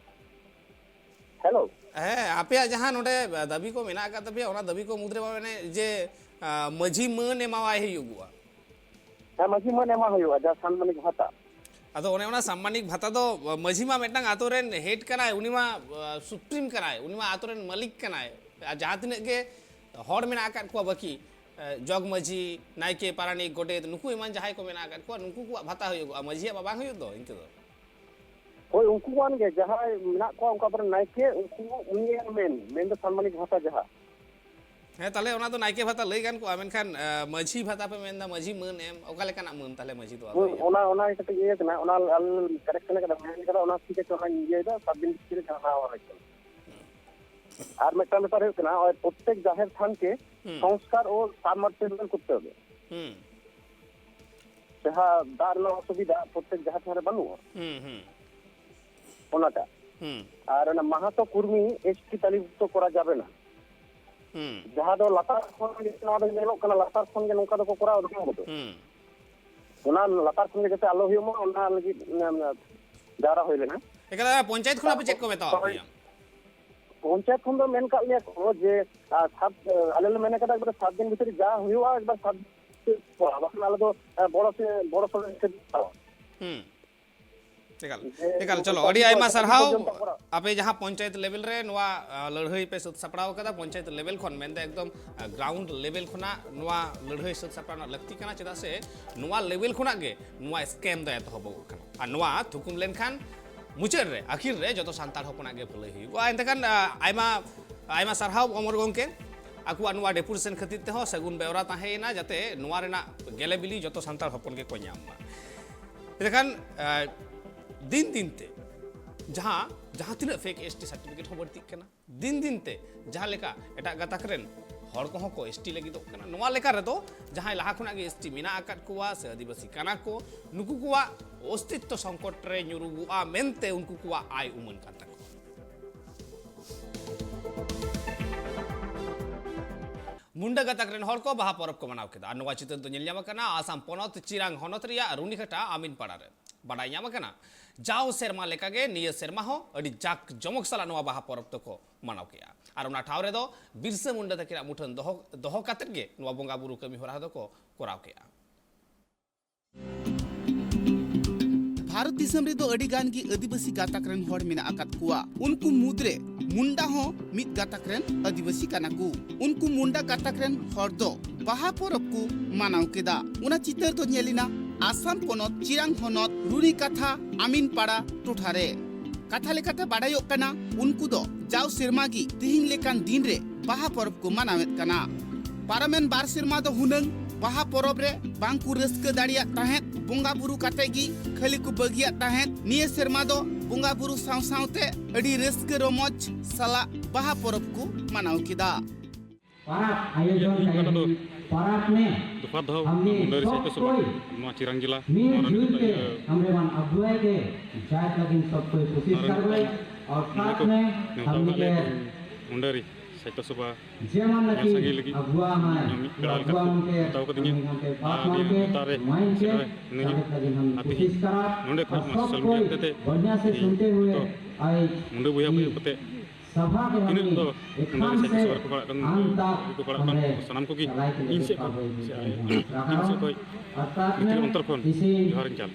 ᱦᱮᱞᱳ᱾ ᱦᱮᱸ, ᱟᱯᱮᱭᱟᱜ ᱡᱟᱦᱟᱸ ᱱᱚᱰᱮ ᱫᱟᱹᱵᱤ ᱠᱚ ᱢᱮᱱᱟᱜ ᱟᱠᱟᱫ ᱛᱟᱯᱮᱭᱟ, ᱚᱱᱟ ᱫᱟᱹᱵᱤ ᱠᱚ ᱢᱩᱫᱽᱨᱮ ᱢᱟ ᱢᱮᱱᱮ ᱡᱮ ᱟᱸ, ᱢᱟᱹᱡᱷᱤ ᱢᱟᱹᱱ ᱮᱢᱟᱣᱟᱭ ᱦᱩᱭᱩᱜᱚᱜᱼᱟ᱾ ᱦᱮᱸ, ᱢᱟᱹᱡᱷᱤ ᱢᱟᱹᱱ ᱮᱢᱟ ᱦᱩᱭᱩᱜᱼᱟ, ᱡᱟᱦᱟᱸ ᱥᱟᱱᱢᱟᱱᱤᱠ ᱵᱷᱟᱛᱟ᱾ ᱟᱫᱚ ᱚᱱᱮ ᱚᱱᱟ ᱥᱟᱢᱢᱟᱱᱤᱠ ᱵᱷᱟᱛᱟ ᱫᱚ ᱢᱟᱹᱡᱷᱤ ᱢᱟ ᱢᱤᱫᱴᱟᱝ ᱟᱛᱳ ᱨᱮᱱ ᱦᱮᱰ ᱠᱟᱱᱟᱭ, ᱩᱱᱤ ᱢᱟ ᱥᱩᱯᱨᱤᱢ ᱠᱟᱱᱟᱭ, ᱩᱱᱤ ᱢᱟ ᱟᱛᱳ ᱨᱮᱱ ᱢᱟᱹᱞᱤᱠ ᱠᱟᱱᱟᱭ᱾ ᱟᱨ ᱡᱟᱦᱟᱸ ᱛᱤᱱᱟᱹᱜ ᱜᱮ ᱦᱚᱲ ᱢᱮᱱᱟᱜ ᱟᱠᱟᱫ ᱠᱚᱣᱟ ᱵᱟᱹᱠᱤ, ᱮ, ᱡᱚᱜᱽ ᱢᱟᱹᱡᱷᱤ, ᱱᱟᱭᱠᱮ, ᱯᱟᱨᱟᱱᱤᱠ, ᱜᱚᱰᱮᱛ, ᱱᱩᱠᱩ ᱮᱢᱟᱱ ᱡᱟᱦᱟᱸᱭ ᱠᱚ ᱢᱮᱱᱟᱜ ᱟᱠᱟᱫ ᱠᱚᱣᱟ, ᱱᱩᱠᱩ ᱠᱚᱣᱟᱜ ᱵᱷᱟᱛᱟ ᱦᱩᱭᱩᱜᱚᱜᱼᱟ, ᱢᱟᱹᱡᱷᱤᱭᱟᱜ ᱢᱟ ᱵᱟᱝ ᱦᱩᱭᱩᱜ ᱫᱚ ᱤᱱᱠᱟᱹ ᱫᱚ᱾ ᱦᱳᱭ, ᱩᱱᱠᱩ ᱠᱚᱣᱟᱱ ᱜᱮ ᱡᱟᱦᱟᱸᱭ ᱢᱮᱱᱟᱜ ᱠᱚᱣᱟ ᱚᱱᱠᱟ ᱠᱚᱨᱮᱱ ᱱᱟᱭᱠᱮ, ᱩᱱᱠᱩ ᱩᱱᱤᱭᱟᱜ ᱢᱮᱱ, ᱢᱮᱱ ᱫᱚ ᱥᱟᱱᱢᱟᱱᱤᱠ ᱵᱷᱟᱛᱟ ᱡᱟᱦᱟᱸ᱾ ᱦᱮᱸ, ᱛᱟᱦᱞᱮ ᱚᱱᱟ ᱫᱚ ᱱᱟᱭᱠᱮ ᱵᱷᱟᱛᱟ ᱞᱟᱹᱭ ᱜᱟᱱ ᱠᱚᱜᱼᱟ, ᱢᱮᱱᱠᱷᱟᱱ, ᱮ, ᱢᱟᱹᱡᱷᱤ ᱵᱷᱟᱛᱟ ᱯᱮ ᱢᱮᱱᱫᱟ, ᱢᱟᱹᱡᱷᱤ ᱢᱟᱹᱱ ᱮᱢ, ᱚᱠᱟ ᱞᱮᱠᱟᱱᱟᱜ ᱢᱟᱹᱱ ᱛᱟᱦᱞᱮ ᱢᱟᱹᱡᱷᱤ ᱫᱚ ᱟᱫᱚ ᱦᱳᱭ, ᱮᱢ? ᱚᱱᱟ, ᱚᱱᱟ ᱠᱟᱹᱴᱤᱡ ᱤᱭᱟᱹ ᱠᱟᱱᱟ, ᱚᱱᱟ ᱟᱞᱮ ᱠᱟᱨᱮᱠᱴ ᱠᱟᱱᱟ, ᱢᱮᱱ ᱠᱟᱫᱟ, ᱚᱱᱟ ᱴᱷᱤᱠ ᱟᱪᱷᱮ, ᱚᱱᱟᱧ ᱤᱭᱟᱹᱭᱮᱫᱟ, ᱥᱟᱛ ᱫᱤᱱ ᱵᱷᱤᱛᱤᱨ ᱨᱮ ᱡᱟᱱᱟᱣ ᱟᱞᱮ ᱠᱟᱱᱟ᱾ ᱟᱨ ᱢᱤᱫᱴᱟᱝ ᱵᱮᱯᱟᱨ ᱦᱩᱭᱩᱜ ᱠᱟᱱᱟ, ᱱᱚᱜᱼᱚᱭ ᱯᱨᱚᱛᱛᱮᱠ ᱡᱟᱦᱮᱨ ᱛᱷᱟᱱ ᱜᱮ ᱦᱩᱸ᱾ ᱥᱚᱝᱥᱠᱟᱨ ᱳ ᱥᱟᱵᱢᱟᱨᱥᱤᱵᱮᱞ ᱠᱚᱨᱛᱮ ᱦᱩᱭᱩᱜᱼᱟ᱾ ᱦᱩᱸ᱾ ᱡᱟᱦᱟᱸ ᱫᱟᱜ ᱨᱮᱱᱟᱜ ᱚᱥᱩᱵᱤᱫᱷᱟ ᱯᱨᱚᱛᱛᱮᱠ ᱡᱟᱦᱮᱨ ᱛᱷᱟᱱ ᱨᱮ ᱵᱟᱹᱱᱩᱜᱼᱟ, ᱦᱩᱸ, ᱦᱩᱸ, ᱚᱱᱟᱴᱟᱜ᱾ ᱦᱩᱸ᱾ ᱟᱨ ᱚᱱᱟ ᱢᱟᱦᱟᱛᱚ ᱠᱩᱨᱢᱤ ᱮᱥ ᱴᱤ ᱛᱟᱹᱞᱤᱵᱷᱩᱠᱛᱚ ᱠᱚᱨᱟ ᱡᱟᱵᱮ ᱱᱟ᱾ ᱦᱩᱸ᱾ ᱡᱟᱦᱟᱸ ᱫᱚ ᱞᱟᱛᱟᱨ ᱠᱷᱚᱱ ᱜᱮ, ᱱᱚᱣᱟ ᱫᱚ ᱧᱮᱞᱚᱜ ᱠᱟᱱᱟ, ᱞᱟᱛᱟᱨ ᱠᱷᱚᱱ ᱜᱮ ᱱᱚᱝᱠᱟ ᱫᱚᱠᱚ ᱠᱚᱨᱟᱣ ᱟᱹᱜᱩ ᱠᱟᱫᱟ᱾ ᱦᱩᱸ᱾ ᱚᱱᱟ ᱞᱟᱛᱟᱨ ᱠᱷᱚᱱ ᱜᱮ ᱡᱟᱛᱮ ᱟᱞᱚ ᱦᱩᱭᱩᱜ ᱢᱟ, ᱚᱱᱟ ᱞᱟᱹᱜᱤᱫ, ᱚᱱᱟ, ᱚᱱᱟ ᱡᱟᱣᱨᱟ ᱦᱩᱭ ᱞᱮᱱᱟ᱾ ᱮᱠᱟᱞ, ᱯᱚᱧᱪᱟᱭᱮᱛ ᱠᱷᱚᱱᱟᱜ ᱯᱮ ᱪᱮᱫ ᱠᱚ ᱢᱮᱛᱟᱣᱟᱫ ᱯᱮᱭᱟ? ᱯᱚᱧᱪᱟᱭᱮᱛ ᱠᱷᱚᱱ ᱫᱚ ᱢᱮᱱ ᱠᱟᱜ ᱞᱮᱭᱟ ᱠᱚ ᱡᱮ, ᱟᱨ ᱥᱟᱛ, ᱟᱞᱮ ᱞᱮ ᱢᱮᱱ ᱠᱟᱫᱟ, ᱮᱠᱵᱟᱨᱮ ᱥᱟᱛ ᱫᱤᱱ ᱵᱷᱤᱛᱨᱤ ᱡᱟ ᱦᱩᱭᱩᱜᱼᱟ, ᱮᱠᱵᱟᱨ ᱥᱟᱛ ᱫᱤᱱ ᱠᱚᱨᱟᱣ, ᱵᱟᱠᱷᱟᱱ ᱟᱞᱮ ᱫᱚ, ᱟᱸ, ᱵᱚᱲᱚ ᱥᱮ, ᱵᱚᱲᱚ ᱥᱚᱲᱚ ᱥᱮ ᱠᱚᱨᱟᱣᱟ᱾ ᱦᱩᱸ᱾ ᱮᱠᱟᱞ, ᱡᱮ ᱮᱠᱟᱞ, ᱩᱱᱠᱩ ᱪᱚᱞᱚ, ᱥᱟᱛ ᱟᱹᱰᱤ ᱫᱤᱱ ᱟᱭᱢᱟ ᱯᱚᱨᱡᱚᱱᱛᱚ ᱥᱟᱨᱦᱟᱣ᱾ ᱠᱚᱨᱟᱣ᱾ ᱟᱯᱮ ᱡᱟᱦᱟᱸ ᱯᱚᱧᱪᱟᱭᱮᱛ ᱞᱮᱵᱮᱞ ᱨᱮ ᱱᱚᱣᱟ, ᱟ, ᱞᱟᱹᱲᱦᱟᱹᱭ ᱯᱮ ᱥᱟᱹᱛ ᱥᱟᱯᱲᱟᱣ ᱠᱟᱫᱟ, ᱯᱚᱧᱪᱟᱭᱮᱛ ᱞᱮᱵᱮᱞ ᱠᱷᱚᱱ, ᱢᱮᱱᱫᱚ ᱮᱠᱫᱚᱢ, ᱟ, ᱜᱨᱟᱣᱩᱱᱰ ᱞᱮᱵᱮᱞ ᱠᱷᱚᱱᱟᱜ ᱱᱚᱣᱟ ᱞᱟᱹᱲᱦᱟᱹᱭ ᱥᱟᱹᱛ ᱥᱟᱯᱲᱟᱣ ᱨᱮᱱᱟᱜ ᱞᱟᱹᱠᱛᱤ ᱠᱟᱱᱟ, ᱪᱮᱫᱟᱜ ᱥᱮ ᱱᱚᱣᱟ ᱞᱮᱵᱮᱞ ᱠᱷᱚᱱᱟᱜ ᱜᱮ ᱱᱚᱣᱟ ᱥᱠᱮᱢ ᱫᱚ ᱮᱛᱚᱦᱚᱵᱚᱜ ᱠᱟᱱᱟ᱾ ᱟᱨ ᱱᱚᱣᱟ ᱛᱷᱩᱠᱩᱢ ᱞᱮᱱᱠᱷᱟᱱ ᱢᱩᱪᱟᱹᱫ ᱨᱮ, ᱟᱹᱠᱷᱤᱨ ᱨᱮ ᱡᱚᱛᱚ ᱥᱟᱱᱛᱟᱲ ᱦᱚᱯᱚᱱᱟᱜ ᱜᱮ ᱵᱷᱟᱹᱞᱟᱹᱭ ᱦᱩᱭᱩᱜᱼᱟ᱾ ᱮᱱᱛᱮᱠᱷᱟᱱ, ᱟ, ᱟᱭᱢᱟ, ᱟᱭᱢᱟ ᱥᱟᱨᱦᱟᱣ ᱚᱢᱚᱨ ᱜᱚᱢᱠᱮ, ᱟᱠᱚᱣᱟᱜ ᱱᱚᱣᱟ ᱰᱮᱯᱩᱴᱮᱥᱚᱱ ᱠᱷᱟᱹᱛᱤᱨ ᱛᱮᱦᱚᱸ ᱥᱟᱹᱜᱩᱱ ᱵᱮᱣᱨᱟ ᱛᱟᱦᱮᱸᱭᱮᱱᱟ, ᱡᱟᱛᱮ ᱱᱚᱣᱟ ᱨᱮᱱᱟᱜ ᱜᱮᱞᱮ ᱵᱤᱞᱤ ᱡᱚᱛᱚ ᱥᱟᱱᱛᱟᱲ ᱦᱚᱯᱚᱱ ᱜᱮᱠᱚ ᱧᱟᱢ ᱢᱟ᱾ ᱮᱱᱛᱮᱠᱷᱟᱱ, ᱟ, ᱫᱤᱱ ᱫᱤᱱ ᱛᱮ ᱡᱟᱦᱟᱸ, ᱡᱟᱦᱟᱸ ᱛᱤᱱᱟᱹᱜ ᱯᱷᱮᱠ ᱮᱥ ᱴᱤ ᱥᱟᱨᱴᱤᱯᱷᱤᱠᱮᱴ ᱦᱚᱸ ᱵᱟᱹᱲᱛᱤᱜ ᱠᱟᱱᱟ, ᱫᱤᱱ ᱫᱤᱱ ᱛᱮ ᱡᱟᱦᱟᱸ ᱞᱮᱠᱟ ᱮᱴᱟᱜ ᱜᱟᱛᱟᱠ ᱨᱮᱱ ᱦᱚᱲ ᱠᱚᱦᱚᱸ ᱠᱚ ᱮᱥ ᱴᱤ ᱞᱟᱹᱜᱤᱫᱚᱜ ᱠᱟᱱᱟ᱾ ᱱᱚᱣᱟ ᱞᱮᱠᱟ ᱨᱮᱫᱚ ᱡᱟᱦᱟᱸᱭ ᱞᱟᱦᱟ ᱠᱷᱚᱱᱟᱜ ᱜᱮ ᱮᱥ ᱴᱤ ᱢᱮᱱᱟᱜ ᱟᱠᱟᱫ ᱠᱚᱣᱟ ᱥᱮ ᱟᱹᱫᱤᱵᱟᱹᱥᱤ ᱠᱟᱱᱟ ᱠᱚ, ᱱᱩᱠᱩ ᱠᱚᱣᱟᱜ ᱚᱥᱛᱤᱛᱛᱚ ᱥᱚᱝᱠᱚᱴ ᱨᱮ ᱧᱩᱨᱩᱜᱚᱜᱼᱟ ᱢᱮᱱᱛᱮ ᱩᱱᱠᱩ ᱠᱚᱣᱟᱜ ᱟᱭ ᱩᱢᱟᱹᱱ ᱠᱟᱱ ᱛᱟᱠᱚᱣᱟ᱾ ᱢᱩᱱᱰᱟ ᱜᱟᱛᱟᱠ ᱨᱮᱱ ᱦᱚᱲ ᱠᱚ ᱵᱟᱦᱟ ᱯᱚᱨᱚᱵᱽ ᱠᱚ ᱢᱟᱱᱟᱣ ᱠᱮᱫᱟ᱾ ᱟᱨ ᱱᱚᱣᱟ ᱪᱤᱛᱟᱹᱨ ᱫᱚ ᱧᱮᱞ ᱧᱟᱢ ᱟᱠᱟᱱᱟ ᱟᱥᱟᱢ ᱯᱚᱱᱚᱛ ᱪᱤᱨᱟᱝ ᱦᱚᱱᱚᱛ ᱨᱮᱭᱟᱜ ᱨᱩᱱᱤᱠᱟᱴᱟ ᱟᱢᱤᱱ ᱯᱟᱲᱟ ᱨᱮ᱾ ᱵᱟᱰᱟᱭ ᱧᱟᱢ ᱟᱠᱟᱱᱟ, ᱡᱟᱣ ᱥᱮᱨᱢᱟ ᱞᱮᱠᱟᱜᱮ ᱱᱤᱭᱟᱹ ᱥᱮᱨᱢᱟ ᱦᱚᱸ ᱟᱹᱰᱤ ᱡᱟᱠ ᱡᱚᱢᱚᱠ ᱥᱟᱞᱟᱜ ᱱᱚᱣᱟ ᱵᱟᱦᱟ ᱯᱚᱨᱚᱵᱽ ᱫᱚᱠᱚ ᱢᱟᱱᱟᱣ ᱠᱮᱫᱼᱟ᱾ ᱟᱨ ᱚᱱᱟ ᱴᱷᱟᱶ ᱨᱮᱫᱚ ᱵᱤᱨᱥᱟᱹ ᱢᱩᱱᱰᱟ ᱛᱟᱹᱠᱤᱱᱟᱜ ᱢᱩᱴᱷᱟᱹᱱ ᱫᱚᱦᱚ, ᱫᱚᱦᱚ ᱠᱟᱛᱮᱫ ᱜᱮ ᱱᱚᱣᱟ ᱵᱚᱸᱜᱟ ᱵᱩᱨᱩ ᱠᱟᱹᱢᱤ ᱦᱚᱨᱟ ᱫᱚᱠᱚ ᱠᱚᱨᱟᱣ ᱠᱮᱫᱼᱟ᱾ ᱵᱷᱟᱨᱚᱛ ᱫᱤᱥᱚᱢ ᱨᱮᱫᱚ ᱟᱹᱰᱤ ᱜᱟᱱ ᱜᱮ ᱟᱹᱫᱤᱵᱟᱹᱥᱤ ᱜᱟᱛᱟᱠ ᱨᱮᱱ ᱦᱚᱲ ᱢᱮᱱᱟᱜ ᱟᱠᱟᱫ ᱠᱚᱣᱟ᱾ ᱩᱱᱠᱩ ᱢᱩᱫᱽᱨᱮ ᱢᱩᱱᱰᱟ ᱦᱚᱸ ᱢᱤᱫ ᱜᱟᱛᱟᱠ ᱨᱮᱱ ᱟᱹᱫᱤᱵᱟᱹᱥᱤ ᱠᱟᱱᱟ ᱠᱚ᱾ ᱩᱱᱠᱩ ᱢᱩᱱᱰᱟ ᱜᱟᱛᱟᱠ ᱨᱮᱱ ᱦᱚᱲ ᱫᱚ ᱵᱟᱦᱟ ᱯᱚᱨᱚᱵᱽ ᱠᱚ ᱢᱟᱱᱟᱣ ᱠᱮᱫᱟ᱾ ᱚᱱᱟ ᱪᱤᱛᱟᱹᱨ ᱫᱚ ᱧᱮᱞ ᱮᱱᱟ ᱟᱥᱟᱢ ᱯᱚᱱᱚᱛ ᱪᱤᱨᱟᱝ ᱦᱚᱱᱚᱛ ᱨᱩᱱᱤᱠᱟᱛᱷᱟ ᱟᱢᱤᱱᱯᱟᱲᱟ ᱴᱚᱴᱷᱟ ᱨᱮ᱾ ᱠᱟᱛᱷᱟ ᱞᱮᱠᱟᱛᱮ ᱵᱟᱰᱟᱭᱚᱜ ᱠᱟᱱᱟ, ᱩᱱᱠᱩ ᱫᱚ ᱡᱟᱣ ᱥᱮᱨᱢᱟ ᱜᱮ ᱛᱤᱦᱤᱧ ᱞᱮᱠᱟᱱ ᱫᱤᱱ ᱨᱮ ᱵᱟᱦᱟ ᱯᱚᱨᱚᱵᱽ ᱠᱚ ᱢᱟᱱᱟᱣᱮᱫ ᱠᱟᱱᱟ᱾ ᱯᱟᱨᱚᱢᱮᱱ ᱵᱟᱨ ᱥᱮᱨᱢᱟ ᱫᱚ ᱦᱩᱱᱟᱹᱝ ᱵᱟᱦᱟ ᱯᱚᱨᱚᱵᱽ ᱨᱮ ᱵᱟᱝ ᱠᱚ ᱨᱟᱹᱥᱠᱟᱹ ᱫᱟᱲᱮᱭᱟᱜ ᱛᱟᱦᱮᱸᱫ, ᱵᱚᱸᱜᱟ ᱵᱩᱨᱩ ᱠᱟᱛᱮ ᱜᱮ ᱠᱷᱟᱹᱞᱤ ᱠᱚ ᱵᱟᱹᱜᱤᱭᱟᱜ ᱛᱟᱦᱮᱸᱫ᱾ ᱱᱤᱭᱟᱹ ᱥᱮᱨᱢᱟ ᱫᱚ ᱵᱚᱸᱜᱟ ᱵᱩᱨᱩ ᱥᱟᱶ ᱥᱟᱶᱛᱮ ᱟᱹᱰᱤ ᱨᱟᱹᱥᱠᱟᱹ ᱨᱚᱢᱚᱡᱽ ᱥᱟᱞᱟᱜ ᱵᱟᱦᱟ ᱯᱚᱨᱚᱵᱽ ᱠᱚ ᱢᱟᱱᱟᱣ ᱠᱮᱫᱟ᱾ ᱯᱟᱨᱟᱵᱽ ᱟᱭᱳᱡᱚᱱ ᱤᱭᱟᱹ ᱠᱟᱱᱟ, ᱯᱟᱨᱟᱵᱽ ᱢᱮ᱾ ᱫᱚᱯᱷᱟ ᱫᱷᱟᱣ ᱦᱟᱢᱱᱮ ᱢᱩᱱᱰᱟᱹᱨᱤ ᱥᱟᱦᱤᱛᱛᱚ ᱥᱚᱵᱷᱟ ᱥᱚᱵᱠᱚᱭ ᱱᱚᱣᱟ ᱪᱤᱨᱟᱝ ᱡᱮᱞᱟ, ᱱᱚᱣᱟ ᱨᱮᱱ ᱢᱤᱞᱡᱩᱞ ᱠᱟᱛᱷᱟ ᱠᱮ ᱤᱭᱟᱹ ᱦᱟᱢᱨᱮ ᱢᱟᱱ ᱟᱜᱩᱣᱟᱭ ᱠᱮ ᱡᱟᱭ ᱞᱟᱹᱜᱤᱫ ᱥᱚᱵᱠᱚᱭ ᱠᱚᱥᱤᱥ ᱱᱚᱣᱟ ᱨᱮᱱ ᱠᱟᱨᱵᱟᱭ ᱠᱟᱛᱷᱟ ᱟᱨ ᱱᱚᱰᱮ ᱥᱟᱛ ᱠᱚ ᱢᱮ ᱱᱮᱣᱛᱟ ᱦᱟᱢᱱᱮ ᱟᱠᱟᱫ ᱞᱮᱭᱟ ᱠᱮ ᱢᱩᱱᱰᱟᱹᱨᱤ ᱥᱟᱦᱤᱛᱛᱚ ᱥᱚᱵᱷᱟ ᱡᱮᱢᱟᱱ ᱧᱮᱞ ᱞᱟᱹᱜᱤᱫ ᱥᱟᱸᱜᱮ ᱞᱟᱹᱜᱤᱫ ᱟᱜᱩᱣᱟ ᱢᱟᱭ ᱤᱧ ᱦᱚᱸ ᱢᱤᱫ ᱯᱮᱲᱟ ᱞᱮᱠᱟ ᱠᱚ ᱟᱜᱩᱣᱟ ᱢᱟᱱᱛᱮ ᱱᱮᱣᱛᱟ ᱠᱟᱫᱤᱧᱟ᱾ ᱟᱨ ᱱᱤᱭᱟᱹ ᱱᱮᱣᱛᱟ ᱨᱮ ᱥᱮᱴᱮᱨ ᱢᱤᱱᱟᱹᱧᱟ᱾ ᱟᱨ ᱛᱮᱦᱮᱧ ᱱᱚᱰᱮ ᱠᱷᱚᱱ ᱢᱟ ᱥᱳᱥᱟᱞ ᱢᱤᱰᱤᱭᱟ ᱦᱚᱛᱮᱛᱮ ᱵᱚᱲᱱᱟ ᱥᱮ ᱤᱧ ᱥᱩᱱᱛᱮ ᱦᱩᱭᱮ ᱦᱚᱭᱛᱳ ᱟᱭ ᱢᱩᱱᱰᱟᱹ ᱵᱚᱭᱦᱟ ᱠᱚ ᱤᱭᱟᱹ ᱠᱟᱛᱮ ᱥᱟᱵᱷᱟ ᱛᱤᱱᱟᱹᱜ ᱫᱚ ᱢᱩᱱᱰᱟᱹᱨᱤ ᱥᱟᱦᱤᱛᱛᱚ ᱥᱚᱵᱷᱟ ᱨᱮᱠᱚ ᱯᱟᱲᱟᱜ ᱠᱟᱱ, ᱠᱚ ᱯᱟᱲᱟᱜ ᱠᱟᱱ, ᱥᱟᱱᱟᱢ ᱠᱚᱜᱮ ᱤᱧ ᱥᱮᱫ ᱠᱷᱚᱱ ᱥᱮ ᱟᱞᱮ ᱴᱤᱢ ᱥᱮᱫ ᱠᱷᱚᱱ ᱵᱷᱤᱛᱨᱤ ᱚᱱᱛᱚᱨ ᱠᱷᱚᱱ ᱡᱚᱦᱟᱨᱤᱧ ᱪᱟᱞ᱾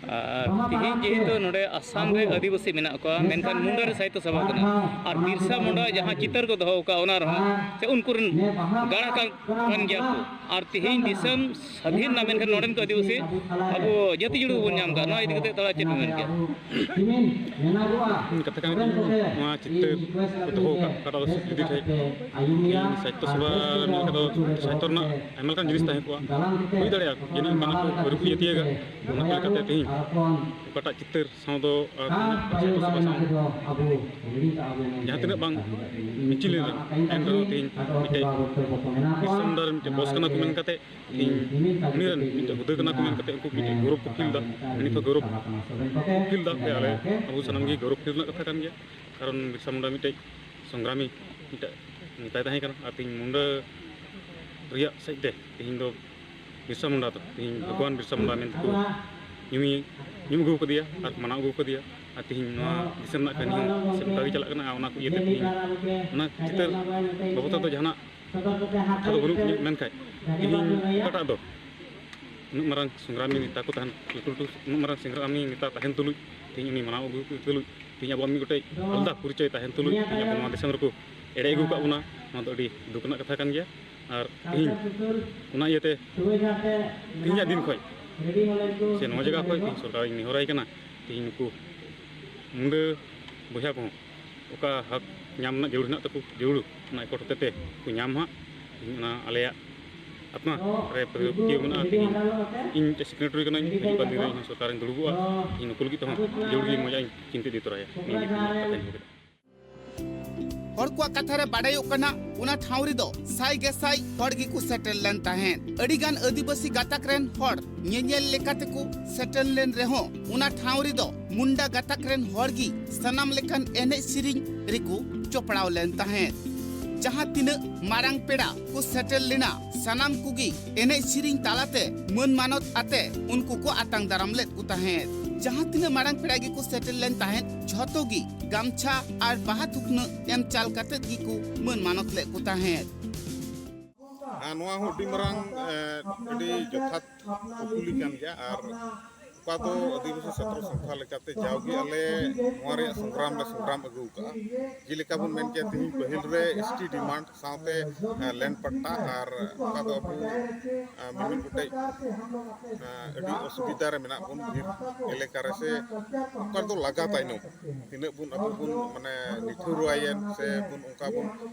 ᱟᱨ ᱛᱮᱦᱮᱧ ᱡᱮᱦᱮᱛᱩ ᱱᱚᱰᱮ ᱟᱥᱟᱢ ᱨᱮ ᱟᱹᱫᱤᱵᱟᱹᱥᱤ ᱢᱮᱱᱟᱜ ᱠᱚᱣᱟ, ᱢᱮᱱᱠᱷᱟᱱ ᱢᱩᱱᱰᱟᱹᱨᱤ ᱥᱟᱦᱤᱛᱛᱚ ᱥᱚᱵᱷᱟ ᱠᱟᱱᱟ, ᱟᱨ ᱵᱤᱨᱥᱟ ᱢᱩᱱᱰᱟ ᱡᱟᱦᱟᱸ ᱪᱤᱛᱟᱹᱨ ᱠᱚ ᱫᱚᱦᱚ ᱟᱠᱟᱫ, ᱚᱱᱟ ᱨᱮᱦᱚᱸ ᱥᱮ ᱩᱱᱠᱩ ᱨᱮᱱ ᱜᱟᱬᱟ ᱠᱟᱱ, ᱠᱟᱱ ᱜᱮᱭᱟ ᱠᱚ᱾ ᱟᱨ ᱛᱮᱦᱮᱧ ᱫᱤᱥᱚᱢ ᱥᱟᱹᱫᱷᱤᱱ ᱮᱱᱟ, ᱢᱮᱱᱠᱷᱟᱱ ᱱᱚᱰᱮᱱ ᱠᱚ ᱟᱹᱫᱤᱵᱟᱹᱥᱤ ᱟᱵᱚ ᱡᱟᱹᱛᱤ ᱡᱩᱲᱩ ᱵᱚᱱ ᱧᱟᱢ ᱠᱟᱜᱼᱟ᱾ ᱱᱚᱣᱟ ᱤᱫᱤ ᱠᱟᱛᱮ ᱛᱷᱚᱲᱟ ᱪᱮᱫ ᱵᱮᱱ ᱢᱮᱱ ᱠᱮᱭᱟ? ᱠᱟᱛᱷᱟ ᱠᱟᱱ ᱜᱮᱭᱟ, ᱱᱚᱣᱟ ᱪᱤᱛᱟᱹᱨ ᱠᱚ ᱫᱚᱦᱚ ᱟᱠᱟᱫ, ᱚᱠᱟᱴᱟᱜ ᱫᱚ ᱥᱤᱫᱷᱩ ᱴᱷᱮᱡ ᱤᱧ ᱥᱟᱦᱤᱛᱛᱚ ᱥᱚᱵᱷᱟ ᱢᱮᱱ ᱞᱮᱠᱷᱟᱱ ᱫᱚ ᱥᱟᱦᱤᱛᱛᱚ ᱨᱮᱱᱟᱜ ᱟᱭᱢᱟ ᱞᱮᱠᱟᱱ ᱡᱤᱱᱤᱥ ᱛᱟᱦᱮᱸ ᱠᱚᱜᱼᱟ᱾ ᱦᱩᱭ ᱫᱟᱲᱮᱭᱟᱜᱼᱟ ᱡᱮ ᱱᱚᱝᱠᱟᱱᱟᱜ ᱠᱚ ᱟᱹᱣᱨᱤ ᱠᱚ ᱤᱭᱟᱹ ᱛᱤᱭᱟᱹᱜᱟ, ᱚᱱᱟ ᱠᱚ ᱞᱮᱠᱟᱛᱮ ᱛᱮᱦᱮᱧ ᱚᱠᱟᱴᱟᱜ ᱪᱤᱛᱟᱹᱨ ᱥᱟᱶ ᱫᱚ ᱟᱨ ᱛᱮᱦᱮᱧᱟᱜ ᱯᱟᱹᱨᱥᱤ ᱯᱟᱹᱨᱥᱤ ᱥᱟᱶ ᱡᱟᱦᱟᱸ ᱛᱤᱱᱟᱹᱜ ᱵᱟᱝ ᱢᱤᱪᱤᱞ ᱞᱮᱱ ᱨᱮᱦᱚᱸ, ᱮᱱ ᱨᱮᱦᱚᱸ ᱛᱮᱦᱮᱧ ᱢᱤᱫᱴᱮᱡ ᱵᱤᱨᱥᱟ ᱢᱩᱱᱰᱟ ᱨᱮᱱ ᱢᱤᱫᱴᱮᱡ ᱵᱚᱥ ᱠᱟᱱᱟ ᱠᱚ ᱢᱮᱱ ᱠᱟᱛᱮ, ᱛᱮᱦᱮᱧ ᱩᱱᱤ ᱨᱮᱱ ᱢᱤᱫᱴᱮᱡ ᱦᱩᱫᱟᱹ ᱠᱟᱱᱟ ᱠᱚ ᱢᱮᱱ ᱠᱟᱛᱮ ᱩᱱᱠᱩ ᱢᱤᱫᱴᱮᱡ ᱜᱚᱨᱚᱵᱽ ᱠᱚ ᱯᱷᱤᱞ ᱫᱟ, ᱱᱤᱛ ᱦᱚᱸ ᱜᱚᱨᱚᱵᱽ ᱠᱚ ᱯᱷᱤᱞ ᱫᱟ᱾ ᱟᱞᱮ ᱟᱵᱚ ᱥᱟᱱᱟᱢ ᱜᱮ ᱜᱚᱨᱚᱵᱽ ᱯᱷᱤᱞ ᱨᱮᱱᱟᱜ ᱠᱟᱛᱷᱟ ᱠᱟᱱ ᱜᱮᱭᱟ, ᱠᱟᱨᱚᱱ ᱵᱤᱨᱥᱟ ᱢᱩᱱᱰᱟ ᱢᱤᱫᱴᱮᱡ ᱥᱚᱝᱜᱨᱟᱢᱤ ᱢᱤᱫᱴᱮᱡ ᱱᱮᱛᱟᱭ ᱛᱟᱦᱮᱸ ᱠᱟᱱᱟ᱾ ᱟᱨ ᱛᱮᱦᱮᱧ ᱢᱩᱱᱰᱟ ᱨᱮᱭᱟᱜ ᱥᱮᱡ ᱛᱮ ᱛᱮᱦᱮᱧ ᱫᱚ ᱵᱤᱨᱥᱟ ᱢᱩᱱᱰᱟ ᱫᱚ ᱛᱮᱦᱮᱧ ᱵᱷᱚᱜᱚᱵᱟᱱ ᱵᱤᱨᱥᱟ ᱢᱩᱱᱰᱟ ᱢᱮᱱᱛᱮ ᱠᱚ ᱧᱩᱢᱮ-, ᱧᱩᱢ ᱟᱹᱜᱩ ᱟᱠᱟᱫᱮᱭᱟ ᱟᱨ ᱢᱟᱱᱟᱣ ᱟᱹᱜᱩ ᱟᱠᱟᱫᱮᱭᱟ᱾ ᱟᱨ ᱛᱮᱦᱮᱧ ᱱᱚᱣᱟ ᱫᱤᱥᱚᱢ ᱨᱮᱱᱟᱜ ᱠᱟᱹᱦᱱᱤ ᱦᱚᱸ ᱥᱮ ᱚᱱᱠᱟ ᱜᱮ ᱪᱟᱞᱟᱜ ᱠᱟᱱᱟ᱾ ᱟᱨ ᱚᱱᱟ ᱠᱚ ᱤᱭᱟᱹᱛᱮ ᱛᱮᱦᱮᱧ ᱚᱱᱟ ᱪᱤᱛᱟᱹᱨ ᱵᱟᱵᱚᱫ ᱛᱮᱫᱚ ᱡᱟᱦᱟᱱᱟᱜ ᱠᱟᱛᱷᱟ ᱫᱚ ᱵᱟᱹᱱᱩᱜ ᱛᱤᱧᱟᱹ, ᱢᱮᱱᱠᱷᱟᱱ ᱛᱮᱦᱮᱧ ᱚᱠᱟᱴᱟᱜ ᱫᱚ ᱩᱱᱟᱹᱜ ᱢᱟᱨᱟᱝ ᱥᱚᱝᱜᱨᱟᱢᱤ ᱱᱮᱛᱟ ᱠᱚ ᱛᱟᱦᱮᱱ, ᱞᱟᱹᱴᱩ ᱞᱟᱹᱴᱩ ᱩᱱᱟᱹᱜ ᱢᱟᱨᱟᱝ ᱥᱚᱝᱜᱨᱟᱢᱤ ᱱᱮᱛᱟ ᱛᱟᱦᱮᱱ ᱛᱩᱞᱩᱡ, ᱛᱮᱦᱮᱧ ᱩᱱᱤ ᱢᱟᱱᱟᱣ ᱟᱹᱜᱩ ᱛᱩᱞᱩᱡ, ᱛᱮᱦᱮᱧ ᱟᱵᱚᱣᱟᱜ ᱢᱤᱫ ᱜᱚᱴᱮᱡ ᱟᱞᱟᱫᱟ ᱯᱚᱨᱤᱪᱚᱭ ᱛᱟᱦᱮᱱ ᱛᱩᱞᱩᱡ, ᱛᱮᱦᱮᱧ ᱟᱵᱚ ᱱᱚᱣᱟ ᱫᱤᱥᱚᱢ ᱨᱮᱠᱚ ᱮᱲᱮ ᱟᱹᱜᱩ ᱟᱠᱟᱫ ᱵᱚᱱᱟ, ᱱᱚᱣᱟ ᱫᱚ ᱟᱹᱰᱤ ᱫᱩᱠ ᱨᱮᱱᱟᱜ ᱠᱟᱛᱷᱟ ᱠᱟᱱ ᱜᱮᱭᱟ᱾ ᱟᱨ ᱛᱮᱦᱮᱧ ᱚᱱᱟ ᱤᱭᱟᱹᱛᱮ ᱛᱮᱦᱮᱧᱟᱜ ᱫᱤᱱ ᱠᱷᱚᱱ ᱥᱮ ᱱᱚᱣᱟ ᱡᱟᱭᱜᱟ ᱠᱷᱚᱱ ᱛᱮᱦᱮᱧ ᱥᱚᱨᱠᱟᱨᱤᱧ ᱱᱮᱦᱚᱨᱟᱭ ᱠᱟᱱᱟ, ᱛᱮᱦᱮᱧ ᱱᱩᱠᱩ ᱢᱩᱱᱰᱟᱹ ᱵᱚᱭᱦᱟ ᱠᱚᱦᱚᱸ ᱚᱠᱟ ᱦᱚᱠ ᱧᱟᱢ ᱨᱮᱱᱟᱜ ᱡᱟᱹᱨᱩᱲ ᱦᱮᱱᱟᱜ ᱛᱟᱠᱚ, ᱡᱟᱹᱨᱩᱲ ᱚᱱᱟ ᱮᱠᱚᱴ ᱦᱚᱛᱮ ᱛᱮ ᱠᱚ ᱧᱟᱢ ᱢᱟ᱾ ᱤᱧ ᱚᱱᱟ ᱟᱞᱮᱭᱟᱜ ᱟᱛᱢᱟ ᱨᱮ ᱯᱟᱹᱛᱭᱟᱹᱣ ᱢᱮᱱᱟᱜᱼᱟ᱾ ᱛᱮᱦᱮᱧ ᱤᱧ ᱢᱤᱫᱴᱮᱱ ᱥᱤᱠᱨᱮᱴᱟᱨᱤ ᱠᱟᱹᱱᱟᱹᱧ, ᱦᱤᱡᱩᱜ ᱠᱟᱱ ᱫᱤᱱ ᱨᱮ ᱤᱧ ᱦᱚᱸ ᱥᱚᱨᱠᱟᱨᱤᱧ ᱫᱩᱲᱩᱵᱚᱜᱼᱟ᱾ ᱤᱧ ᱱᱩᱠᱩ ᱞᱟᱹᱜᱤᱫ ᱛᱮᱦᱚᱸ ᱡᱟᱹᱨᱩᱲ ᱜᱮ ᱢᱚᱡᱽ ᱤᱧ ᱪᱤᱱᱛᱟᱹ ᱤᱫᱤ ᱛᱚᱨᱟᱭᱟ᱾ ᱱᱤᱭᱟᱹ ᱜᱮ ᱤᱧᱟᱹᱜ ᱠᱟᱛᱷᱟᱧ ᱞᱟᱹᱭ ᱠᱮᱫᱟ᱾ ᱦᱚᱲ ᱠᱚᱣᱟᱜ ᱠᱟᱛᱷᱟ ᱨᱮ ᱵᱟᱰᱟᱭᱚᱜ ᱠᱟᱱᱟ, ᱚᱱᱟ ᱴᱷᱟᱶ ᱨᱮᱫᱚ ᱥᱟᱭ ᱜᱮᱥᱟᱭ ᱦᱚᱲ ᱜᱮᱠᱚ ᱥᱮᱴᱮᱨ ᱞᱮᱱ ᱛᱟᱦᱮᱸᱫ᱾ ᱟᱹᱰᱤ ᱜᱟᱱ ᱟᱹᱫᱤᱵᱟᱹᱥᱤ ᱜᱟᱛᱟᱠ ᱨᱮᱱ ᱦᱚᱲ ᱧᱮᱧᱮᱞ ᱞᱮᱠᱟ ᱛᱮᱠᱚ ᱥᱮᱴᱮᱨ ᱞᱮᱱ ᱨᱮᱦᱚᱸ, ᱚᱱᱟ ᱴᱷᱟᱶ ᱨᱮᱫᱚ ᱢᱩᱱᱰᱟ ᱜᱟᱛᱟᱠ ᱨᱮᱱ ᱦᱚᱲ ᱜᱮ ᱥᱟᱱᱟᱢ ᱞᱮᱠᱟᱱ ᱮᱱᱮᱡ ᱥᱮᱨᱮᱧ ᱨᱮᱠᱚ ᱡᱚᱯᱲᱟᱣ ᱞᱮᱱ ᱛᱟᱦᱮᱸᱫ᱾ ᱡᱟᱦᱟᱸ ᱛᱤᱱᱟᱹᱜ ᱢᱟᱨᱟᱝ ᱯᱮᱲᱟ ᱠᱚ ᱥᱮᱴᱮᱨ ᱞᱮᱱᱟ, ᱥᱟᱱᱟᱢ ᱠᱚᱜᱮ ᱮᱱᱮᱡ ᱥᱮᱨᱮᱧ ᱛᱟᱞᱟᱛᱮ ᱢᱟᱹᱱ ᱢᱟᱱᱚᱛ ᱟᱛᱮ ᱩᱱᱠᱩ ᱠᱚ ᱟᱛᱟᱝ ᱫᱟᱨᱟᱢ ᱞᱮᱫ ᱠᱚ ᱛᱟᱦᱮᱸᱫ᱾ ᱡᱟᱦᱟᱸ ᱛᱤᱱᱟᱹᱜ ᱢᱟᱨᱟᱝ ᱯᱮᱲᱟ ᱜᱮᱠᱚ ᱥᱮᱴᱮᱨ ᱞᱮᱱ ᱛᱟᱦᱮᱸᱫ, ᱡᱷᱚᱛᱚ ᱜᱮ ᱜᱟᱢᱪᱷᱟ ᱟᱨ ᱵᱟᱦᱟ ᱛᱷᱩᱠᱱᱟᱹ ᱮᱢ ᱪᱟᱞ ᱠᱟᱛᱮᱫ ᱜᱮᱠᱚ ᱢᱟᱹᱱ ᱢᱟᱱᱚᱛ ᱞᱮᱫ ᱠᱚ ᱛᱟᱦᱮᱸᱫ᱾ ᱟᱨ ᱱᱚᱣᱟ ᱦᱚᱸ ᱟᱹᱰᱤ ᱢᱟᱨᱟᱝ, ᱮ, ᱟᱹᱰᱤ ᱡᱚᱛᱷᱟᱛ ᱠᱩᱠᱞᱤ ᱠᱟᱱ ᱜᱮᱭᱟ᱾ ᱟᱨ ᱚᱠᱟ ᱫᱚ ᱟᱹᱫᱤᱵᱟᱹᱥᱤ ᱪᱷᱟᱛᱨᱚ ᱥᱚᱝᱥᱛᱷᱟ ᱞᱮᱠᱟᱛᱮ ᱡᱟᱣᱜᱮ ᱟᱞᱮ ᱱᱚᱣᱟ ᱨᱮᱭᱟᱜ ᱥᱚᱝᱜᱨᱟᱢ ᱞᱮ ᱥᱚᱝᱜᱨᱟᱢ ᱟᱹᱜᱩ ᱟᱠᱟᱫᱼᱟ᱾ ᱡᱮᱞᱮᱠᱟ ᱵᱚᱱ ᱢᱮᱱ ᱠᱮᱭᱟ, ᱛᱮᱦᱮᱧ ᱯᱟᱹᱦᱤᱞ ᱨᱮ ᱮᱥ ᱴᱤ ᱰᱤᱢᱟᱱᱰ ᱥᱟᱶᱛᱮ, ᱮ, ᱞᱮᱱᱰ ᱯᱟᱴᱴᱟ ᱟᱨ ᱚᱠᱟ ᱫᱚ ᱟᱵᱚ, ᱮ, ᱢᱤᱢᱤᱫ ᱜᱚᱴᱮᱡ, ᱮ, ᱟᱹᱰᱤ ᱚᱥᱩᱵᱤᱫᱷᱟ ᱨᱮ ᱢᱮᱱᱟᱜ ᱵᱚᱱ ᱵᱤᱨ ᱮᱞᱟᱠᱟ ᱨᱮ, ᱥᱮ ᱚᱠᱟ ᱫᱚ ᱞᱟᱜᱟ ᱛᱟᱭᱱᱚᱢ ᱛᱤᱱᱟᱹᱜ ᱵᱚᱱ ᱟᱵᱚ ᱵᱚᱱ ᱢᱟᱱᱮ ᱱᱤᱴᱷᱩᱨᱟᱭᱮᱱ ᱥᱮ ᱵᱚᱱ ᱚᱱᱠᱟ ᱵᱚᱱ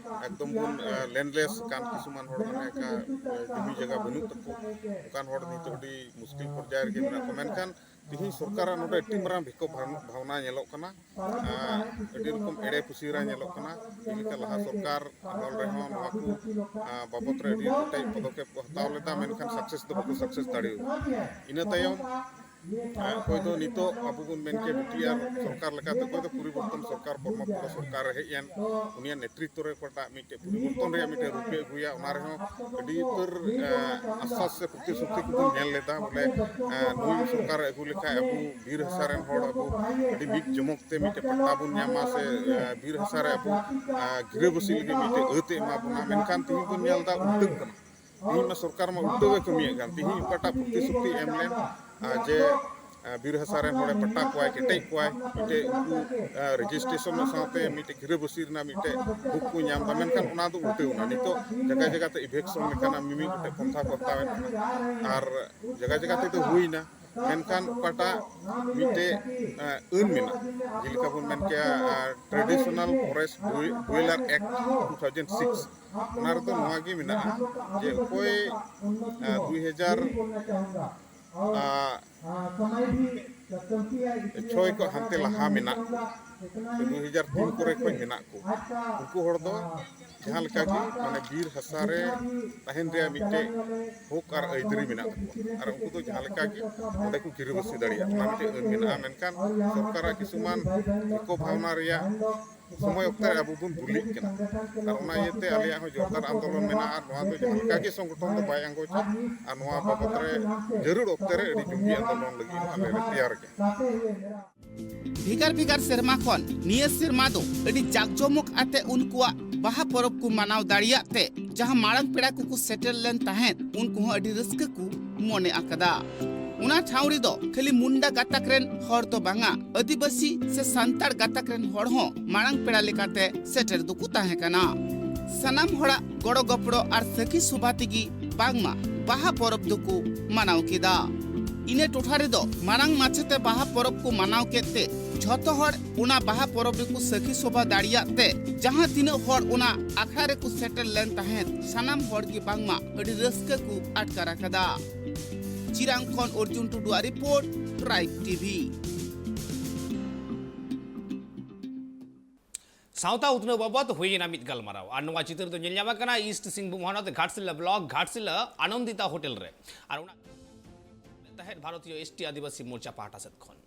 ᱮᱠᱫᱚᱢ ᱵᱚᱱ, ᱮ, ᱞᱮᱱᱰᱞᱮᱥ ᱠᱟᱱ ᱠᱤᱪᱷᱩ ᱢᱟᱱ ᱦᱚᱲ ᱢᱟᱱᱮ ᱚᱱᱠᱟ, ᱮ, ᱡᱩᱢᱤ ᱡᱟᱭᱜᱟ ᱵᱟᱹᱱᱩᱜ ᱛᱟᱠᱚ, ᱚᱱᱠᱟᱱ ᱦᱚᱲ ᱱᱤᱛᱚᱜ ᱟᱹᱰᱤ ᱢᱩᱥᱠᱤᱞ ᱯᱚᱨᱡᱟᱭ ᱨᱮᱜᱮ ᱢᱮᱱᱟᱜ ᱠᱚᱣᱟ᱾ ᱢᱮᱱᱠᱷᱟᱱ ᱛᱮᱦᱮᱧ ᱥᱚᱨᱠᱟᱨᱟᱜ ᱱᱚᱰᱮ ᱟᱹᱰᱤ ᱢᱟᱨᱟᱝ ᱵᱷᱤᱠᱚ ᱵᱷᱟᱵᱽᱱᱟ ᱧᱮᱞᱚᱜ ᱠᱟᱱᱟ᱾ ᱟᱨ ᱟᱹᱰᱤ ᱨᱚᱠᱚᱢ ᱮᱲᱮ ᱯᱩᱥᱤᱨᱟ ᱧᱮᱞᱚᱜ ᱠᱟᱱᱟ᱾ ᱡᱮᱞᱮᱠᱟ ᱞᱟᱦᱟ ᱥᱚᱨᱠᱟᱨ ᱟᱢᱚᱞ ᱨᱮᱦᱚᱸ ᱱᱚᱣᱟ ᱠᱚ, ᱟᱨ, ᱵᱟᱵᱚᱛ ᱨᱮ ᱟᱹᱰᱤ ᱠᱮᱴᱮᱡ ᱯᱚᱫᱚᱠᱷᱮᱯ ᱠᱚ ᱦᱟᱛᱟᱣ ᱞᱮᱫᱟ, ᱢᱮᱱᱠᱷᱟᱱ ᱥᱟᱠᱥᱮᱥ ᱫᱚ ᱵᱟᱠᱚ ᱥᱟᱠᱥᱮᱥ ᱫᱟᱲᱮᱭᱟᱫᱟ᱾ ᱤᱱᱟᱹ ᱛᱟᱭᱚᱢ, ᱟᱨ, ᱚᱠᱚᱭ ᱫᱚ ᱱᱤᱛᱚᱜ ᱟᱵᱚ ᱵᱚᱱ ᱢᱮᱱ ᱠᱮᱭᱟ ᱵᱤ ᱴᱤ ᱟᱨ ᱥᱚᱨᱠᱟᱨ ᱞᱮᱠᱟᱛᱮ, ᱚᱠᱚᱭ ᱫᱚ ᱯᱚᱨᱤᱵᱚᱨᱛᱚᱱ ᱥᱚᱨᱠᱟᱨ, ᱵᱨᱚᱦᱢᱚᱯᱩᱛᱨᱚ ᱥᱚᱨᱠᱟᱨ ᱨᱮ ᱦᱮᱡ ᱮᱱ, ᱩᱱᱤᱭᱟᱜ ᱱᱮᱛᱨᱤᱛᱵ ᱨᱮ ᱚᱠᱟᱴᱟᱜ ᱢᱤᱫᱴᱮᱡ ᱯᱚᱨᱤᱵᱚᱨᱛᱚᱱ ᱨᱮᱭᱟᱜ ᱢᱤᱫᱴᱮᱡ ᱨᱩᱯ ᱮ ᱟᱹᱜᱩᱭᱟ, ᱚᱱᱟ ᱨᱮᱦᱚᱸ ᱟᱹᱰᱤ ᱩᱛᱟᱹᱨ, ᱮ, ᱟᱥᱥᱟᱥ ᱥᱮ ᱯᱨᱚᱛᱤᱥᱨᱩᱛᱤ ᱠᱚᱵᱚᱱ ᱧᱮᱞ ᱞᱮᱫᱟ᱾ ᱵᱚᱞᱮ, ᱮ, ᱱᱩᱭ ᱥᱚᱨᱠᱟᱨ ᱮ ᱟᱹᱜᱩ ᱞᱮᱠᱷᱟᱡ ᱟᱵᱚ ᱵᱤᱨ ᱦᱟᱥᱟ ᱨᱮᱱ ᱦᱚᱲ ᱟᱵᱚ ᱟᱹᱰᱤ ᱢᱤᱫ ᱡᱚᱢᱚᱠ ᱛᱮ ᱢᱤᱫᱴᱮᱡ ᱯᱟᱴᱟ ᱵᱚᱱ ᱧᱟᱢᱟ ᱥᱮ, ᱮ, ᱵᱤᱨ ᱦᱟᱥᱟ ᱨᱮ ᱟᱵᱚ, ᱮ, ᱜᱤᱨᱟᱹᱵᱟᱹᱥᱤ ᱞᱟᱹᱜᱤᱫ ᱢᱤᱫᱴᱮᱡ ᱟᱹᱛ ᱮ ᱮᱢᱟ ᱵᱚᱱᱟ᱾ ᱢᱮᱱᱠᱷᱟᱱ ᱛᱮᱦᱮᱧ ᱵᱚᱱ ᱧᱮᱞ ᱮᱫᱟ ᱩᱞᱴᱟᱹᱜ ᱠᱟᱱᱟ᱾ ᱛᱮᱦᱮᱧ ᱢᱟ ᱥᱚᱨᱠᱟᱨ ᱢᱟ ᱩᱞᱴᱟᱹᱣ ᱮ ᱠᱟᱹᱢᱤᱭᱮᱫ ᱠᱟᱱ᱾ ᱛᱮᱦᱮᱧ ᱚᱠᱟᱴᱟᱜ ᱯᱨᱚᱛᱤᱥᱨᱩᱛᱤ ᱮᱢ ᱞᱮᱱ, ᱟᱨ ᱡᱮ, ᱟᱨ ᱵᱤᱨ ᱦᱟᱥᱟ ᱨᱮᱱ ᱦᱚᱲᱮ ᱯᱟᱴᱟ ᱠᱚᱣᱟᱭ, ᱠᱮᱴᱮᱡ ᱠᱚᱣᱟᱭ, ᱢᱤᱫᱴᱮᱡ ᱩᱱᱠᱩ, ᱟᱨ ᱨᱮᱡᱤᱥᱴᱨᱮᱥᱚᱱ ᱥᱟᱶᱛᱮ ᱢᱤᱫᱴᱮᱡ ᱜᱤᱨᱟᱹᱵᱟᱹᱥᱤ ᱨᱮᱱᱟᱜ ᱢᱤᱫᱴᱮᱡ ᱦᱚᱠ ᱠᱚ ᱧᱟᱢ ᱮᱫᱟ, ᱢᱮᱱᱠᱷᱟᱱ ᱚᱱᱟ ᱫᱚ ᱩᱞᱴᱟᱹᱣ ᱮᱱᱟ᱾ ᱱᱤᱛᱚᱜ ᱡᱟᱭᱜᱟ ᱡᱟᱭᱜᱟ ᱛᱮ ᱤᱵᱷᱮᱠᱥᱚᱱ ᱞᱮᱠᱟᱱᱟᱜ ᱢᱤᱢᱤᱫ ᱜᱚᱴᱮᱡ ᱯᱚᱱᱛᱷᱟ ᱠᱚ ᱦᱟᱛᱟᱣᱮᱫ ᱠᱟᱱᱟ, ᱟᱨ ᱡᱟᱭᱜᱟ ᱡᱟᱭᱜᱟ ᱛᱮᱫᱚ ᱦᱩᱭᱱᱟ᱾ ᱢᱮᱱᱠᱷᱟᱱ ᱚᱠᱟᱴᱟᱜ ᱢᱤᱫᱴᱮᱡ, ᱮ, ᱟᱹᱱ ᱢᱮᱱᱟᱜᱼᱟ, ᱡᱮᱞᱮᱠᱟ ᱵᱚᱱ ᱢᱮᱱ ᱠᱮᱭᱟ, ᱮ, Traditional Forest Dwe-, Dweller Act two thousand six, ᱚᱱᱟ ᱨᱮᱫᱚ ᱱᱚᱣᱟ ᱜᱮ ᱢᱮᱱᱟᱜᱼᱟ ᱡᱮ ᱚᱠᱚᱭ, ᱮ, ᱫᱩᱭ ᱦᱟᱡᱟᱨ, ᱮ, ᱪᱷᱚᱭ ᱠᱷᱚᱱ ᱦᱟᱱᱛᱮ ᱞᱟᱦᱟ ᱢᱮᱱᱟᱜ ᱠᱚ, ᱥᱮ ᱫᱩᱭ ᱦᱟᱡᱟᱨ ᱛᱤᱱ ᱠᱚᱨᱮ ᱠᱷᱚᱱ ᱢᱮᱱᱟᱜ ᱠᱚ, ᱩᱱᱠᱩ ᱦᱚᱲ ᱫᱚ ᱡᱟᱦᱟᱸ ᱞᱮᱠᱟ ᱜᱮ, ᱢᱟᱱᱮ, ᱵᱤᱨ ᱦᱟᱥᱟ ᱨᱮ ᱛᱟᱦᱮᱱ ᱨᱮᱭᱟᱜ ᱢᱤᱫᱴᱮᱡ ᱦᱚᱠ ᱟᱨ ᱟᱹᱭᱫᱟᱹᱨᱤ ᱢᱮᱱᱟᱜ ᱛᱟᱠᱚᱣᱟ, ᱟᱨ ᱩᱱᱠᱩ ᱫᱚ ᱡᱟᱦᱟᱸ ᱞᱮᱠᱟ ᱜᱮ ᱚᱸᱰᱮ ᱠᱚ ᱜᱤᱨᱟᱹᱵᱟᱹᱥᱤ ᱫᱟᱲᱮᱭᱟᱜᱼᱟ, ᱚᱱᱟ ᱢᱤᱫᱴᱮᱡ ᱟᱹᱱ ᱢᱮᱱᱟᱜᱼᱟ᱾ ᱢᱮᱱᱠᱷᱟᱱ ᱥᱚᱨᱠᱟᱨᱟᱜ ᱠᱤᱪᱷᱩᱢᱟᱱ ᱵᱷᱤᱠᱚ ᱵᱷᱟᱵᱽᱱᱟ ᱨᱮᱭᱟᱜ ᱥᱚᱢᱚᱭ ᱚᱠᱛᱮ ᱨᱮ ᱟᱵᱚ ᱵᱚᱱ ᱵᱩᱞᱤᱜ ᱠᱟᱱᱟ, ᱟᱨ ᱚᱱᱟ ᱤᱭᱟᱹᱛᱮ ᱟᱞᱮᱭᱟᱜ ᱦᱚᱸ ᱡᱳᱨᱫᱟᱨ ᱟᱱᱫᱳᱞᱚᱱ ᱢᱮᱱᱟᱜᱼᱟ᱾ ᱟᱨ ᱱᱚᱣᱟ ᱫᱚ ᱡᱟᱦᱟᱸ ᱞᱮᱠᱟ ᱜᱮ ᱥᱚᱝᱜᱚᱴᱷᱚᱱ ᱫᱚ ᱵᱟᱭ ᱟᱸᱜᱚᱪᱟ, ᱟᱨ ᱱᱚᱣᱟ ᱵᱟᱵᱚᱛ ᱨᱮ ᱡᱟᱹᱨᱩᱲ ᱚᱠᱛᱮ ᱨᱮ ᱟᱹᱰᱤ ᱡᱩᱢᱤ ᱟᱱᱫᱳᱞᱚᱱ ᱞᱟᱹᱜᱤᱫ ᱦᱚᱸ ᱟᱞᱮ ᱞᱮ ᱛᱮᱭᱟᱨ ᱜᱮᱭᱟ᱾ ᱵᱷᱮᱜᱟᱨ ᱵᱷᱮᱜᱟᱨ ᱥᱮᱨᱢᱟ ᱠᱷᱚᱱ ᱱᱤᱭᱟᱹ ᱥᱮᱨᱢᱟ ᱫᱚ ᱟᱹᱰᱤ ᱡᱟᱠᱡᱚᱢᱚᱠ ᱟᱛᱮ ᱩᱱᱠᱩᱣᱟᱜ ᱵᱟᱦᱟ ᱯᱚᱨᱚᱵᱽ ᱠᱚ ᱢᱟᱱᱟᱣ ᱫᱟᱲᱮᱭᱟᱜ ᱛᱮ ᱡᱟᱦᱟᱸ ᱢᱟᱲᱟᱝ ᱯᱮᱲᱟ ᱠᱚᱠᱚ ᱥᱮᱴᱮᱨ ᱞᱮᱱ ᱛᱟᱦᱮᱸᱫ, ᱩᱱᱠᱩ ᱦᱚᱸ ᱟᱹᱰᱤ ᱨᱟᱹᱥᱠᱟᱹ ᱠᱚ ᱢᱚᱱᱮ ᱟᱠᱟᱫᱟ᱾ ᱚᱱᱟ ᱴᱷᱟᱶ ᱨᱮᱫᱚ ᱠᱷᱟᱹᱞᱤ ᱢᱩᱱᱰᱟ ᱜᱟᱛᱟᱠ ᱨᱮᱱ ᱦᱚᱲ ᱫᱚ ᱵᱟᱝᱟ, ᱟᱹᱫᱤᱵᱟᱹᱥᱤ ᱥᱮ ᱥᱟᱱᱛᱟᱲ ᱜᱟᱛᱟᱠ ᱨᱮᱱ ᱦᱚᱲ ᱦᱚᱸ ᱢᱟᱲᱟᱝ ᱯᱮᱲᱟ ᱞᱮᱠᱟᱛᱮ ᱥᱮᱴᱮᱨ ᱫᱚᱠᱚ ᱛᱟᱦᱮᱸ ᱠᱟᱱᱟ᱾ ᱥᱟᱱᱟᱢ ᱦᱚᱲᱟᱜ ᱜᱚᱲᱚ ᱜᱚᱯᱚᱲᱚ ᱟᱨ ᱥᱟᱹᱠᱷᱤ ᱥᱚᱵᱷᱟ ᱛᱮᱜᱮ ᱵᱟᱝᱢᱟ ᱵᱟᱦᱟ ᱯᱚᱨᱚᱵᱽ ᱫᱚᱠᱚ ᱢᱟᱱᱟᱣ ᱠᱮᱫᱟ᱾ ᱤᱱᱟᱹ ᱴᱚᱴᱷᱟ ᱨᱮᱫᱚ ᱢᱟᱨᱟᱝ ᱢᱟᱪᱷᱟᱛᱮ ᱵᱟᱦᱟ ᱯᱚᱨᱚᱵᱽ ᱠᱚ ᱢᱟᱱᱟᱣ ᱠᱮᱫ ᱛᱮ ᱡᱷᱚᱛᱚ ᱦᱚᱲ ᱚᱱᱟ ᱵᱟᱦᱟ ᱯᱚᱨᱚᱵᱽ ᱨᱮᱠᱚ ᱥᱟᱹᱠᱷᱤ ᱥᱚᱵᱷᱟ ᱫᱟᱲᱮᱭᱟᱜ ᱛᱮ ᱡᱟᱦᱟᱸ ᱛᱤᱱᱟᱹᱜ ᱦᱚᱲ ᱚᱱᱟ ᱟᱠᱷᱲᱟ ᱨᱮᱠᱚ ᱥᱮᱴᱮᱨ ᱞᱮᱱ ᱛᱟᱦᱮᱸᱫ, ᱥᱟᱱᱟᱢ ᱦᱚᱲ ᱜᱮ ᱵᱟᱝᱢᱟ ᱟᱹᱰᱤ ᱨᱟᱹᱥᱠᱟᱹ ᱠᱚ ᱟᱴᱠᱟᱨ ᱟᱠᱟᱫᱟ᱾ ᱪᱤᱨᱟᱝ ᱠᱷᱚᱱ ᱚᱨᱡᱩᱱ ᱴᱩᱰᱩᱣᱟᱜ ᱨᱤᱯᱳᱨᱴ, ᱴᱨᱟᱭᱤᱵᱽ ᱴᱤᱵᱷᱤ᱾ ᱥᱟᱶᱛᱟ ᱩᱛᱱᱟᱹᱣ ᱵᱟᱵᱚᱫ ᱦᱩᱭᱮᱱᱟ ᱢᱤᱫ ᱜᱟᱞᱢᱟᱨᱟᱣ᱾ ᱟᱨ ᱱᱚᱣᱟ ᱪᱤᱛᱟᱹᱨ ᱫᱚ ᱧᱮᱞ ᱧᱟᱢ ᱟᱠᱟᱱᱟ ᱤᱥᱴ ᱥᱤᱝᱵᱷᱩᱢ ᱦᱚᱱᱚᱛ ᱜᱷᱟᱴᱥᱤᱞᱟ ᱵᱞᱚᱠ ᱜᱷᱟᱴᱥᱤᱞᱟ ᱟᱱᱚᱱᱫᱤᱛᱟ ᱦᱳᱴᱮᱞ ᱨᱮ᱾ ᱟᱨ ᱚᱱᱟ ᱛᱟᱦᱮᱸᱫ ᱵᱷᱟᱨᱚᱛᱤᱭᱚ ᱮᱥ ᱴᱤ ᱟᱹᱫᱤᱵᱟᱹᱥᱤ ᱢᱳᱨᱪᱟ ᱯᱟᱦᱴᱟ ᱥᱮᱫ ᱠᱷᱚᱱ᱾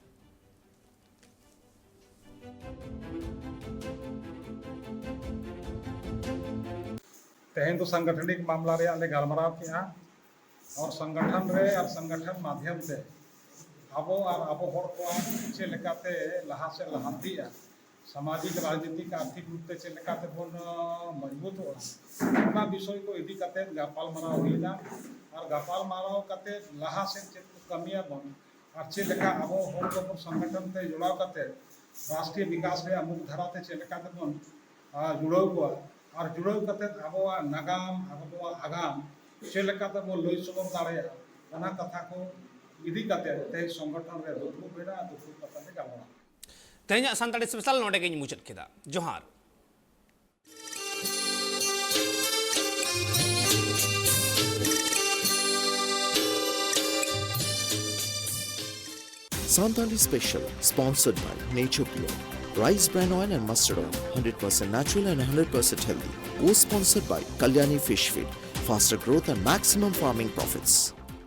ᱛᱮᱦᱮᱧ ᱫᱚ ᱥᱟᱝᱜᱚᱴᱷᱚᱱᱤᱠ ᱢᱟᱢᱞᱟ ᱨᱮᱭᱟᱜ ᱞᱮ ᱜᱟᱞᱢᱟᱨᱟᱣ ᱠᱮᱜᱼᱟ᱾ ᱟᱨ ᱥᱚᱝᱜᱚᱴᱷᱚᱱ ᱨᱮ ᱟᱨ ᱥᱚᱝᱜᱚᱴᱷᱚᱱ ᱢᱟᱫᱷᱭᱚᱢ ᱛᱮ ᱟᱵᱚ ᱟᱨ ᱟᱵᱚ ᱦᱚᱲ ᱠᱚᱣᱟᱜ ᱪᱮᱫ ᱞᱮᱠᱟᱛᱮ ᱞᱟᱦᱟ ᱥᱮᱫ ᱞᱟᱦᱟᱱᱛᱤᱜᱼᱟ, ᱥᱟᱢᱟᱡᱤᱠ, ᱨᱟᱡᱽᱱᱤᱛᱤᱠ, ᱟᱨᱛᱷᱤᱠ ᱨᱩᱯ ᱛᱮ ᱪᱮᱫ ᱞᱮᱠᱟᱛᱮ ᱵᱚᱱ, ᱟᱸ, ᱢᱚᱡᱽᱵᱩᱛᱚᱜᱼᱟ, ᱚᱱᱟ ᱵᱤᱥᱚᱭ ᱠᱚ ᱤᱫᱤ ᱠᱟᱛᱮ ᱜᱟᱯᱟᱞ ᱢᱟᱨᱟᱣ ᱦᱩᱭᱱᱟ᱾ ᱟᱨ ᱜᱟᱯᱟᱞ ᱢᱟᱨᱟᱣ ᱠᱟᱛᱮ ᱞᱟᱦᱟ ᱥᱮᱫ ᱪᱮᱫ ᱠᱚ ᱠᱟᱹᱢᱤᱭᱟᱵᱚᱱ ᱟᱨ ᱪᱮᱫ ᱞᱮᱠᱟ ᱟᱵᱚ ᱦᱚᱲ ᱠᱚᱵᱚᱱ ᱥᱚᱝᱜᱚᱴᱷᱚᱱ ᱛᱮ ᱡᱚᱲᱟᱣ ᱠᱟᱛᱮ ᱨᱟᱥᱴᱨᱤᱭᱚ ᱵᱤᱠᱟᱥ ᱨᱮᱭᱟᱜ ᱢᱩᱠ ᱫᱷᱟᱨᱟ ᱛᱮ ᱪᱮᱫ ᱞᱮᱠᱟ ᱛᱮᱵᱚᱱ, ᱟᱸ, ᱡᱩᱲᱟᱹᱣ ᱠᱚᱣᱟ ᱟᱨ ᱡᱩᱲᱟᱹᱣ ᱠᱟᱛᱮ ᱟᱵᱚᱣᱟᱜ ᱱᱟᱜᱟᱢ, ᱟᱵᱚᱣᱟᱜ ᱟᱜᱟᱢ ᱪᱮᱫ ᱞᱮᱠᱟ ᱛᱮᱵᱚᱱ ᱞᱟᱹᱭ ᱥᱚᱫᱚᱨ ᱫᱟᱲᱮᱭᱟᱜᱼᱟ, ᱚᱱᱟ ᱠᱟᱛᱷᱟ ᱠᱚ ᱤᱫᱤ ᱠᱟᱛᱮ ᱛᱮᱦᱮᱧ ᱥᱚᱝᱜᱚᱴᱷᱚᱱ ᱨᱮ ᱫᱩᱯᱲᱩᱵ ᱦᱩᱭᱱᱟ ᱟᱨ ᱫᱩᱯᱲᱩᱵ ᱠᱟᱛᱮ ᱞᱮ ᱜᱟᱞᱢᱟᱨᱟᱣ᱾ ᱛᱮᱦᱮᱧᱟᱜ ᱥᱟᱱᱛᱟᱲᱤ ᱥᱯᱮᱥᱟᱞ ᱱᱚᱰᱮ ᱜᱮᱧ ᱢᱩᱪᱟᱹᱫ ᱠᱮᱫᱟ᱾ ᱡᱚᱦᱟᱨ᱾ Santali Special, sponsored by Nature Pure, Rice Bran Oil and Mustard Oil, hundred percent natural and hundred percent healthy. Co-sponsored by Kalyani Fish Feed, faster growth and maximum farming profits.